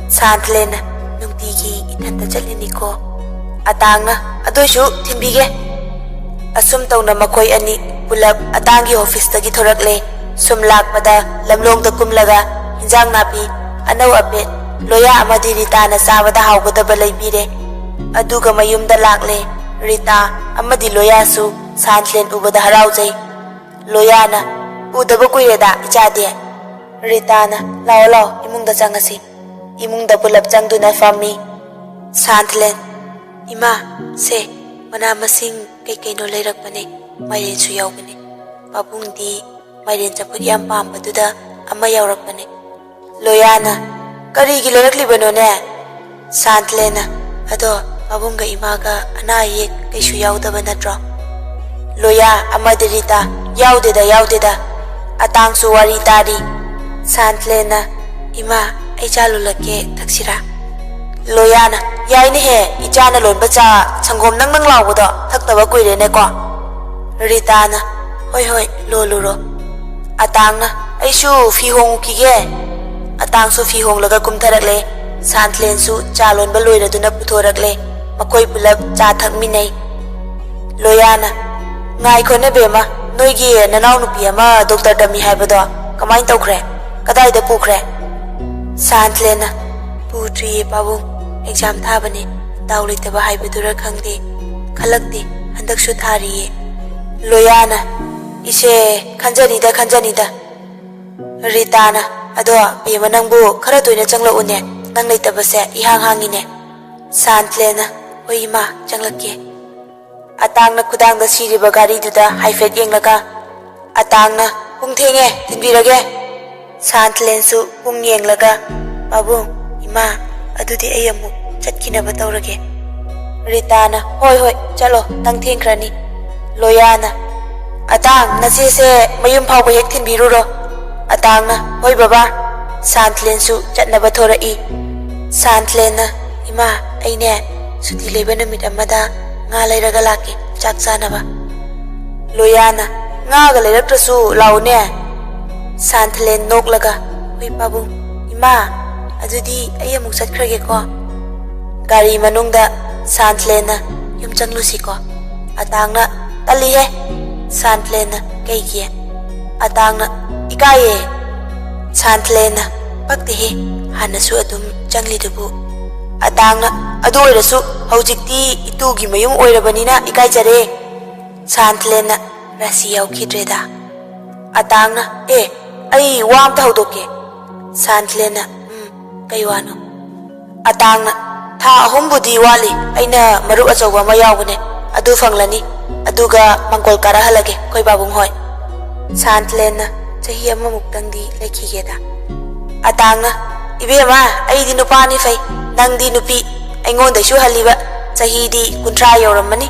ꯁꯥꯟꯊꯂꯦꯟꯅ, ꯅꯨꯡꯇꯤꯒꯤ ꯏꯊꯟꯇ ꯆꯠꯂꯤꯅꯤꯀꯣ꯫ ꯑꯇꯥꯡꯅ, ꯑꯗꯨꯏꯁꯨ ꯊꯤꯟꯕꯤꯒꯦ꯫ ꯑꯁꯨꯝ ꯇꯧꯅ ꯃꯈꯣꯏ ꯑꯅꯤ ꯄꯨꯂꯞ ꯑꯇꯥꯡꯒꯤ ꯑꯣꯐꯤꯁꯇꯒꯤ ꯊꯣꯔꯛꯂꯦ꯫ ꯁꯨꯝ ꯂꯥꯛꯄꯗ ꯂꯝꯂꯣꯡꯗ ꯀꯨꯝꯂꯒ ꯍꯤꯟꯖꯥꯡ ꯅꯥꯄꯤ ꯑꯅꯧ ꯑꯄꯦꯠ ꯂꯣꯌꯥ ꯑꯃꯗꯤ ꯔꯤꯇꯥꯅ ꯆꯥꯕꯗ ꯍꯥꯎꯒꯗꯕ ꯂꯩꯕꯤꯔꯦ꯫ ꯑꯗꯨꯒ ꯃꯌꯨꯝꯗ ꯂꯥꯛꯂꯦ꯫ ꯔꯤꯇꯥ ꯑꯃꯗꯤ ꯂꯣꯌꯥꯁꯨ ꯁꯥꯟꯊꯂꯦꯟ ꯎꯕꯗ ꯍꯔꯥꯎꯖꯩ꯫ ꯂꯣꯌꯥꯅ, ꯎꯗꯕ ꯀꯨꯏꯔꯦꯗ ꯏꯆꯥꯗꯤ꯫ ꯔꯤꯇꯥꯅ, ꯂꯥꯛꯑꯣ ꯂꯥꯛꯑꯣ, ꯏꯃꯨꯡꯗ ꯆꯪꯉꯁꯤ꯫ ꯏꯃꯨꯡꯗ ꯄꯨꯂꯞ ꯆꯪꯗꯨꯅ ꯐꯝꯃꯤ꯫ ꯁꯥꯟꯊꯂꯦꯟ, ꯏꯃꯥ, ꯁꯦ, ꯃꯅꯥ ꯃꯁꯤꯡ ꯀꯩꯀꯩꯅꯣ ꯂꯩꯔꯛꯄꯅꯦ, ꯃꯥꯏꯔꯦꯟꯁꯨ ꯌꯥꯎꯕꯅꯦ꯫ ꯄꯥꯕꯨꯡꯗꯤ ꯃꯥꯏꯔꯦꯟ ꯆꯝꯐꯨꯠ ꯌꯥꯝ ꯄꯥꯝꯕꯗꯨꯗ ꯑꯃ ꯌꯥꯎꯔꯛꯄꯅꯦ꯫ ꯂꯣꯌꯥꯅ, ꯀꯔꯤꯒꯤ ꯂꯩꯔꯛꯂꯤꯕꯅꯣꯅꯦ? ꯁꯥꯟꯊꯂꯦꯟꯅ, ꯑꯗꯣ ꯄꯥꯕꯨꯡꯒ ꯏꯃꯥꯒ ꯑꯅꯥ ꯑꯌꯦꯛ ꯀꯩꯁꯨ ꯌꯥꯎꯗꯕ ꯅꯠꯇ꯭ꯔꯣ? ꯂꯣꯌꯥ ꯑꯃꯗꯤ ꯔꯤꯇꯥ, "ꯌꯥꯎꯗꯦꯗ, ꯌꯥꯎꯗꯦꯗ"꯫ ꯑꯇꯥꯡꯁꯨ ꯋꯥꯔꯤ ꯇꯥꯔꯤ꯫ ꯁꯥꯟꯊꯂꯦꯟꯅ, "ꯏꯃꯥ, ꯑꯩ ꯆꯥ ꯂꯣꯜꯂꯛꯀꯦ, ꯊꯛꯁꯤꯔꯥ?" ꯂꯣꯌꯥꯅ, "ꯌꯥꯏꯅꯦꯍꯦ, ꯏꯆꯥꯅ ꯂꯣꯟꯕ ꯆꯥ, ꯁꯪꯒꯣꯝ ꯅꯪ ꯅꯪ ꯂꯥꯎꯕꯗꯣ ꯊꯛꯇꯕ ꯀꯨꯏꯔꯦꯅꯦꯀꯣ"꯫ ꯔꯤꯇꯥꯅ, "ꯍꯣꯏ ꯍꯣꯏ, ꯂꯣꯜꯂꯨꯔꯣ"꯫ ꯑꯇꯥꯡꯅ, "ꯑꯩꯁꯨ ꯐꯤ ꯍꯣꯡꯉꯨꯈꯤꯒꯦ"꯫ ꯑꯇꯥꯡꯁꯨ ꯐꯤ ꯍꯣꯡꯂꯒ ꯀꯨꯝꯊꯔꯛꯂꯦ꯫ ꯁꯥꯟꯊꯂꯦꯟꯁꯨ ꯆꯥ ꯂꯣꯟꯕ ꯂꯣꯏꯔꯗꯨꯅ ꯄꯨꯊꯣꯔꯛꯂꯦ꯫ ꯃꯈꯣꯏ ꯄꯨꯂꯞ ꯆꯥ ꯊꯛꯃꯤꯟꯅꯩ꯫ ꯂꯣꯌꯥꯅ, "ꯉꯥꯏꯈꯣꯅꯦ ꯕꯦꯝꯃ, ꯅꯣꯏꯒꯤ ꯅꯅꯥꯎꯅꯨꯄꯤ ꯑꯃ ꯗꯣꯛꯇꯔ ꯇꯝꯃꯤ ꯍꯥꯏꯕꯗꯣ ꯀꯃꯥꯏꯅ ꯇꯧꯈ꯭ꯔꯦ? ꯀꯗꯥꯏꯗ ꯄꯨꯈ꯭ꯔꯦ?" ꯁꯥꯟꯊꯂꯦꯟꯅ, "ꯄꯨꯗ꯭ꯔꯤꯌꯦ ꯄꯥꯕꯨꯡ, ꯑꯦꯛꯖꯥꯝ ꯊꯥꯕꯅꯦ꯫ ꯗꯥꯎ ꯂꯩꯇꯕ ꯍꯥꯏꯕꯗꯨꯔ ꯈꯪꯗꯦ, ꯈꯜꯂꯛꯇꯦ, ꯍꯟꯗꯛꯁꯨ ꯊꯥꯔꯤꯌꯦ"꯫ ꯂꯣꯌꯥꯅ, "ꯏꯁꯦ, ꯈꯟꯖꯅꯤꯗ, ꯈꯟꯖꯅꯤꯗ"꯫ ꯔꯤꯇꯥꯅ, "ꯑꯗꯣ ꯕꯦꯝꯃ, ꯅꯪꯕꯨ ꯈꯔ ꯇꯣꯏꯅ ꯆꯪꯂꯛꯎꯅꯦ, ꯅꯪ ꯂꯩꯇꯕꯁꯦ ꯏꯍꯥꯡ ꯍꯥꯡꯉꯤꯅꯦ"꯫ ꯁꯥꯟꯊꯂꯦꯟꯅ, "ꯍꯣꯏ ꯏꯃꯥ, ꯆꯪꯂꯛꯀꯦ"꯫ ꯑꯇꯥꯡꯅ ꯈꯨꯗꯥꯡꯗ ꯁꯤꯔꯤꯕ ꯘꯔꯤꯗꯨꯗ ꯍꯥꯏꯐꯦꯠ ꯌꯦꯡꯂꯒ, ꯑꯇꯥꯡꯅ, "ꯄꯨꯡ ꯊꯦꯡꯉꯦ, ꯊꯤꯟꯕꯤꯔꯒꯦ"꯫ ꯁꯥꯟꯊꯂꯦꯟꯁꯨ ꯄꯨꯡ ꯌꯦꯡꯂꯒ, "ꯄꯥꯕꯨꯡ, ꯏꯃꯥ, ꯑꯗꯨꯗꯤ ꯑꯩ ꯑꯃꯨꯛ ꯆꯠꯈꯤꯅꯕ ꯇꯧꯔꯒꯦ"꯫ ꯔꯤꯇꯥꯅ, "ꯍꯣꯏ ꯍꯣꯏ, ꯆꯠꯂꯣ, ꯅꯪ ꯊꯦꯡꯈ꯭ꯔꯅꯤ"꯫ ꯂꯣꯌꯥꯅ, "ꯑꯇꯥꯡ, ꯅꯆꯦꯁꯦ ꯃꯌꯨꯝ ꯐꯥꯎꯕ ꯍꯦꯛ ꯊꯤꯟꯕꯤꯔꯨꯔꯣ"꯫ ꯑꯇꯥꯡꯅ, "ꯍꯣꯏ ꯕꯕꯥ"꯫ ꯁꯥꯟꯊꯂꯦꯟꯁꯨ ꯆꯠꯅꯕ ꯊꯣꯔꯛꯏ꯫ ꯁꯥꯟꯊꯂꯦꯟꯅ, "ꯏꯃꯥ, ꯑꯩꯅꯦ ꯁꯨꯇꯤ ꯂꯩꯕ ꯅꯨꯃꯤꯠ ꯑꯃꯗ ꯉꯥ ꯂꯩꯔꯒ ꯂꯥꯛꯀꯦ, ꯆꯥꯛ ꯆꯥꯅꯕ"꯫ ꯂꯣꯌꯥꯅ, "ꯉꯥꯒ ꯂꯩꯔꯛꯇ꯭ꯔꯁꯨ ꯂꯥꯛꯎꯅꯦ"꯫ ꯁꯥꯟꯊꯂꯦꯟ ꯅꯣꯛꯂꯒ, "ꯍꯣꯏ ꯄꯥꯕꯨꯡ꯫ ꯏꯃꯥ, ꯑꯗꯨꯗꯤ ꯑꯩ ꯑꯃꯨꯛ ꯆꯠꯈ꯭ꯔꯒꯦꯀꯣ"꯫ ꯒꯥꯔꯤ ꯃꯅꯨꯡꯗ ꯁꯥꯟꯊꯂꯦꯟꯅ, "ꯌꯨꯝ ꯆꯪꯂꯨꯁꯤꯀꯣ"꯫ ꯑꯇꯥꯡꯅ, "ꯇꯜꯂꯤꯍꯦ"꯫ ꯁꯥꯟꯊꯂꯦꯟꯅ, "ꯀꯩꯒꯤ?" ꯑꯇꯥꯡꯅ, "ꯏꯀꯥꯏꯌꯦ"꯫ ꯁꯥꯟꯊꯂꯦꯟꯅ, "ꯄꯛꯇꯦꯍꯦ, ꯍꯥꯟꯅꯁꯨ ꯑꯗꯨꯝ ꯆꯪꯂꯤꯗꯨꯕꯨ"꯫ ꯑꯇꯥꯡꯅ, "ꯑꯗꯨ ꯑꯣꯏꯔꯁꯨ ꯍꯧꯖꯤꯛꯇꯤ ꯏꯇꯨꯒꯤ ꯃꯌꯨꯝ ꯑꯣꯏꯔꯕꯅꯤꯅ ꯏꯀꯥꯏꯖꯔꯦ"꯫ ꯁꯥꯟꯊꯂꯦꯟꯅ, "ꯔꯥꯁꯤ ꯌꯥꯎꯈꯤꯗ꯭ꯔꯦꯗ"꯫ ꯑꯇꯥꯡꯅ, "ꯑꯦ, ꯑꯩ ꯋꯥ ꯑꯝꯇ ꯍꯧꯗꯣꯛꯀꯦ"꯫ ꯁꯥꯟꯊꯂꯦꯟꯅ, "ꯎꯝ, ꯀꯩ ꯋꯥꯅꯣ?" ꯑꯇꯥꯡꯅ, "ꯊꯥ ꯑꯍꯨꯝꯕꯨꯗꯤ ꯋꯥꯠꯂꯤ, ꯑꯩꯅ ꯃꯔꯨꯞ ꯑꯆꯧꯕ ꯑꯃ ꯌꯥꯎꯕꯅꯦ, ꯑꯗꯨ ꯐꯪꯂꯅꯤ, ꯑꯗꯨꯒ ꯃꯪꯒꯣꯜ ꯀꯥꯔꯛꯍꯜꯂꯒꯦ ꯑꯩꯈꯣꯏ ꯄꯥꯕꯨꯡ ꯍꯣꯏ"꯫ ꯁꯥꯟꯊꯂꯦꯟꯅ, "ꯆꯍꯤ ꯑꯃꯃꯨꯛꯇꯪꯗꯤ ꯂꯩꯈꯤꯒꯦꯗ"꯫ ꯑꯇꯥꯡꯅ, "ꯏꯕꯦꯝꯃ, ꯑꯩꯗꯤ ꯅꯨꯄꯥꯅꯤ ꯐꯩ, ꯅꯪꯗꯤ ꯅꯨꯄꯤ, ꯑꯩꯉꯣꯟꯗꯩꯁꯨ ꯍꯜꯂꯤꯕ, ꯆꯍꯤꯗꯤ ꯀꯨꯟꯊ꯭ꯔꯥ ꯌꯧꯔꯝꯃꯅꯤ"꯫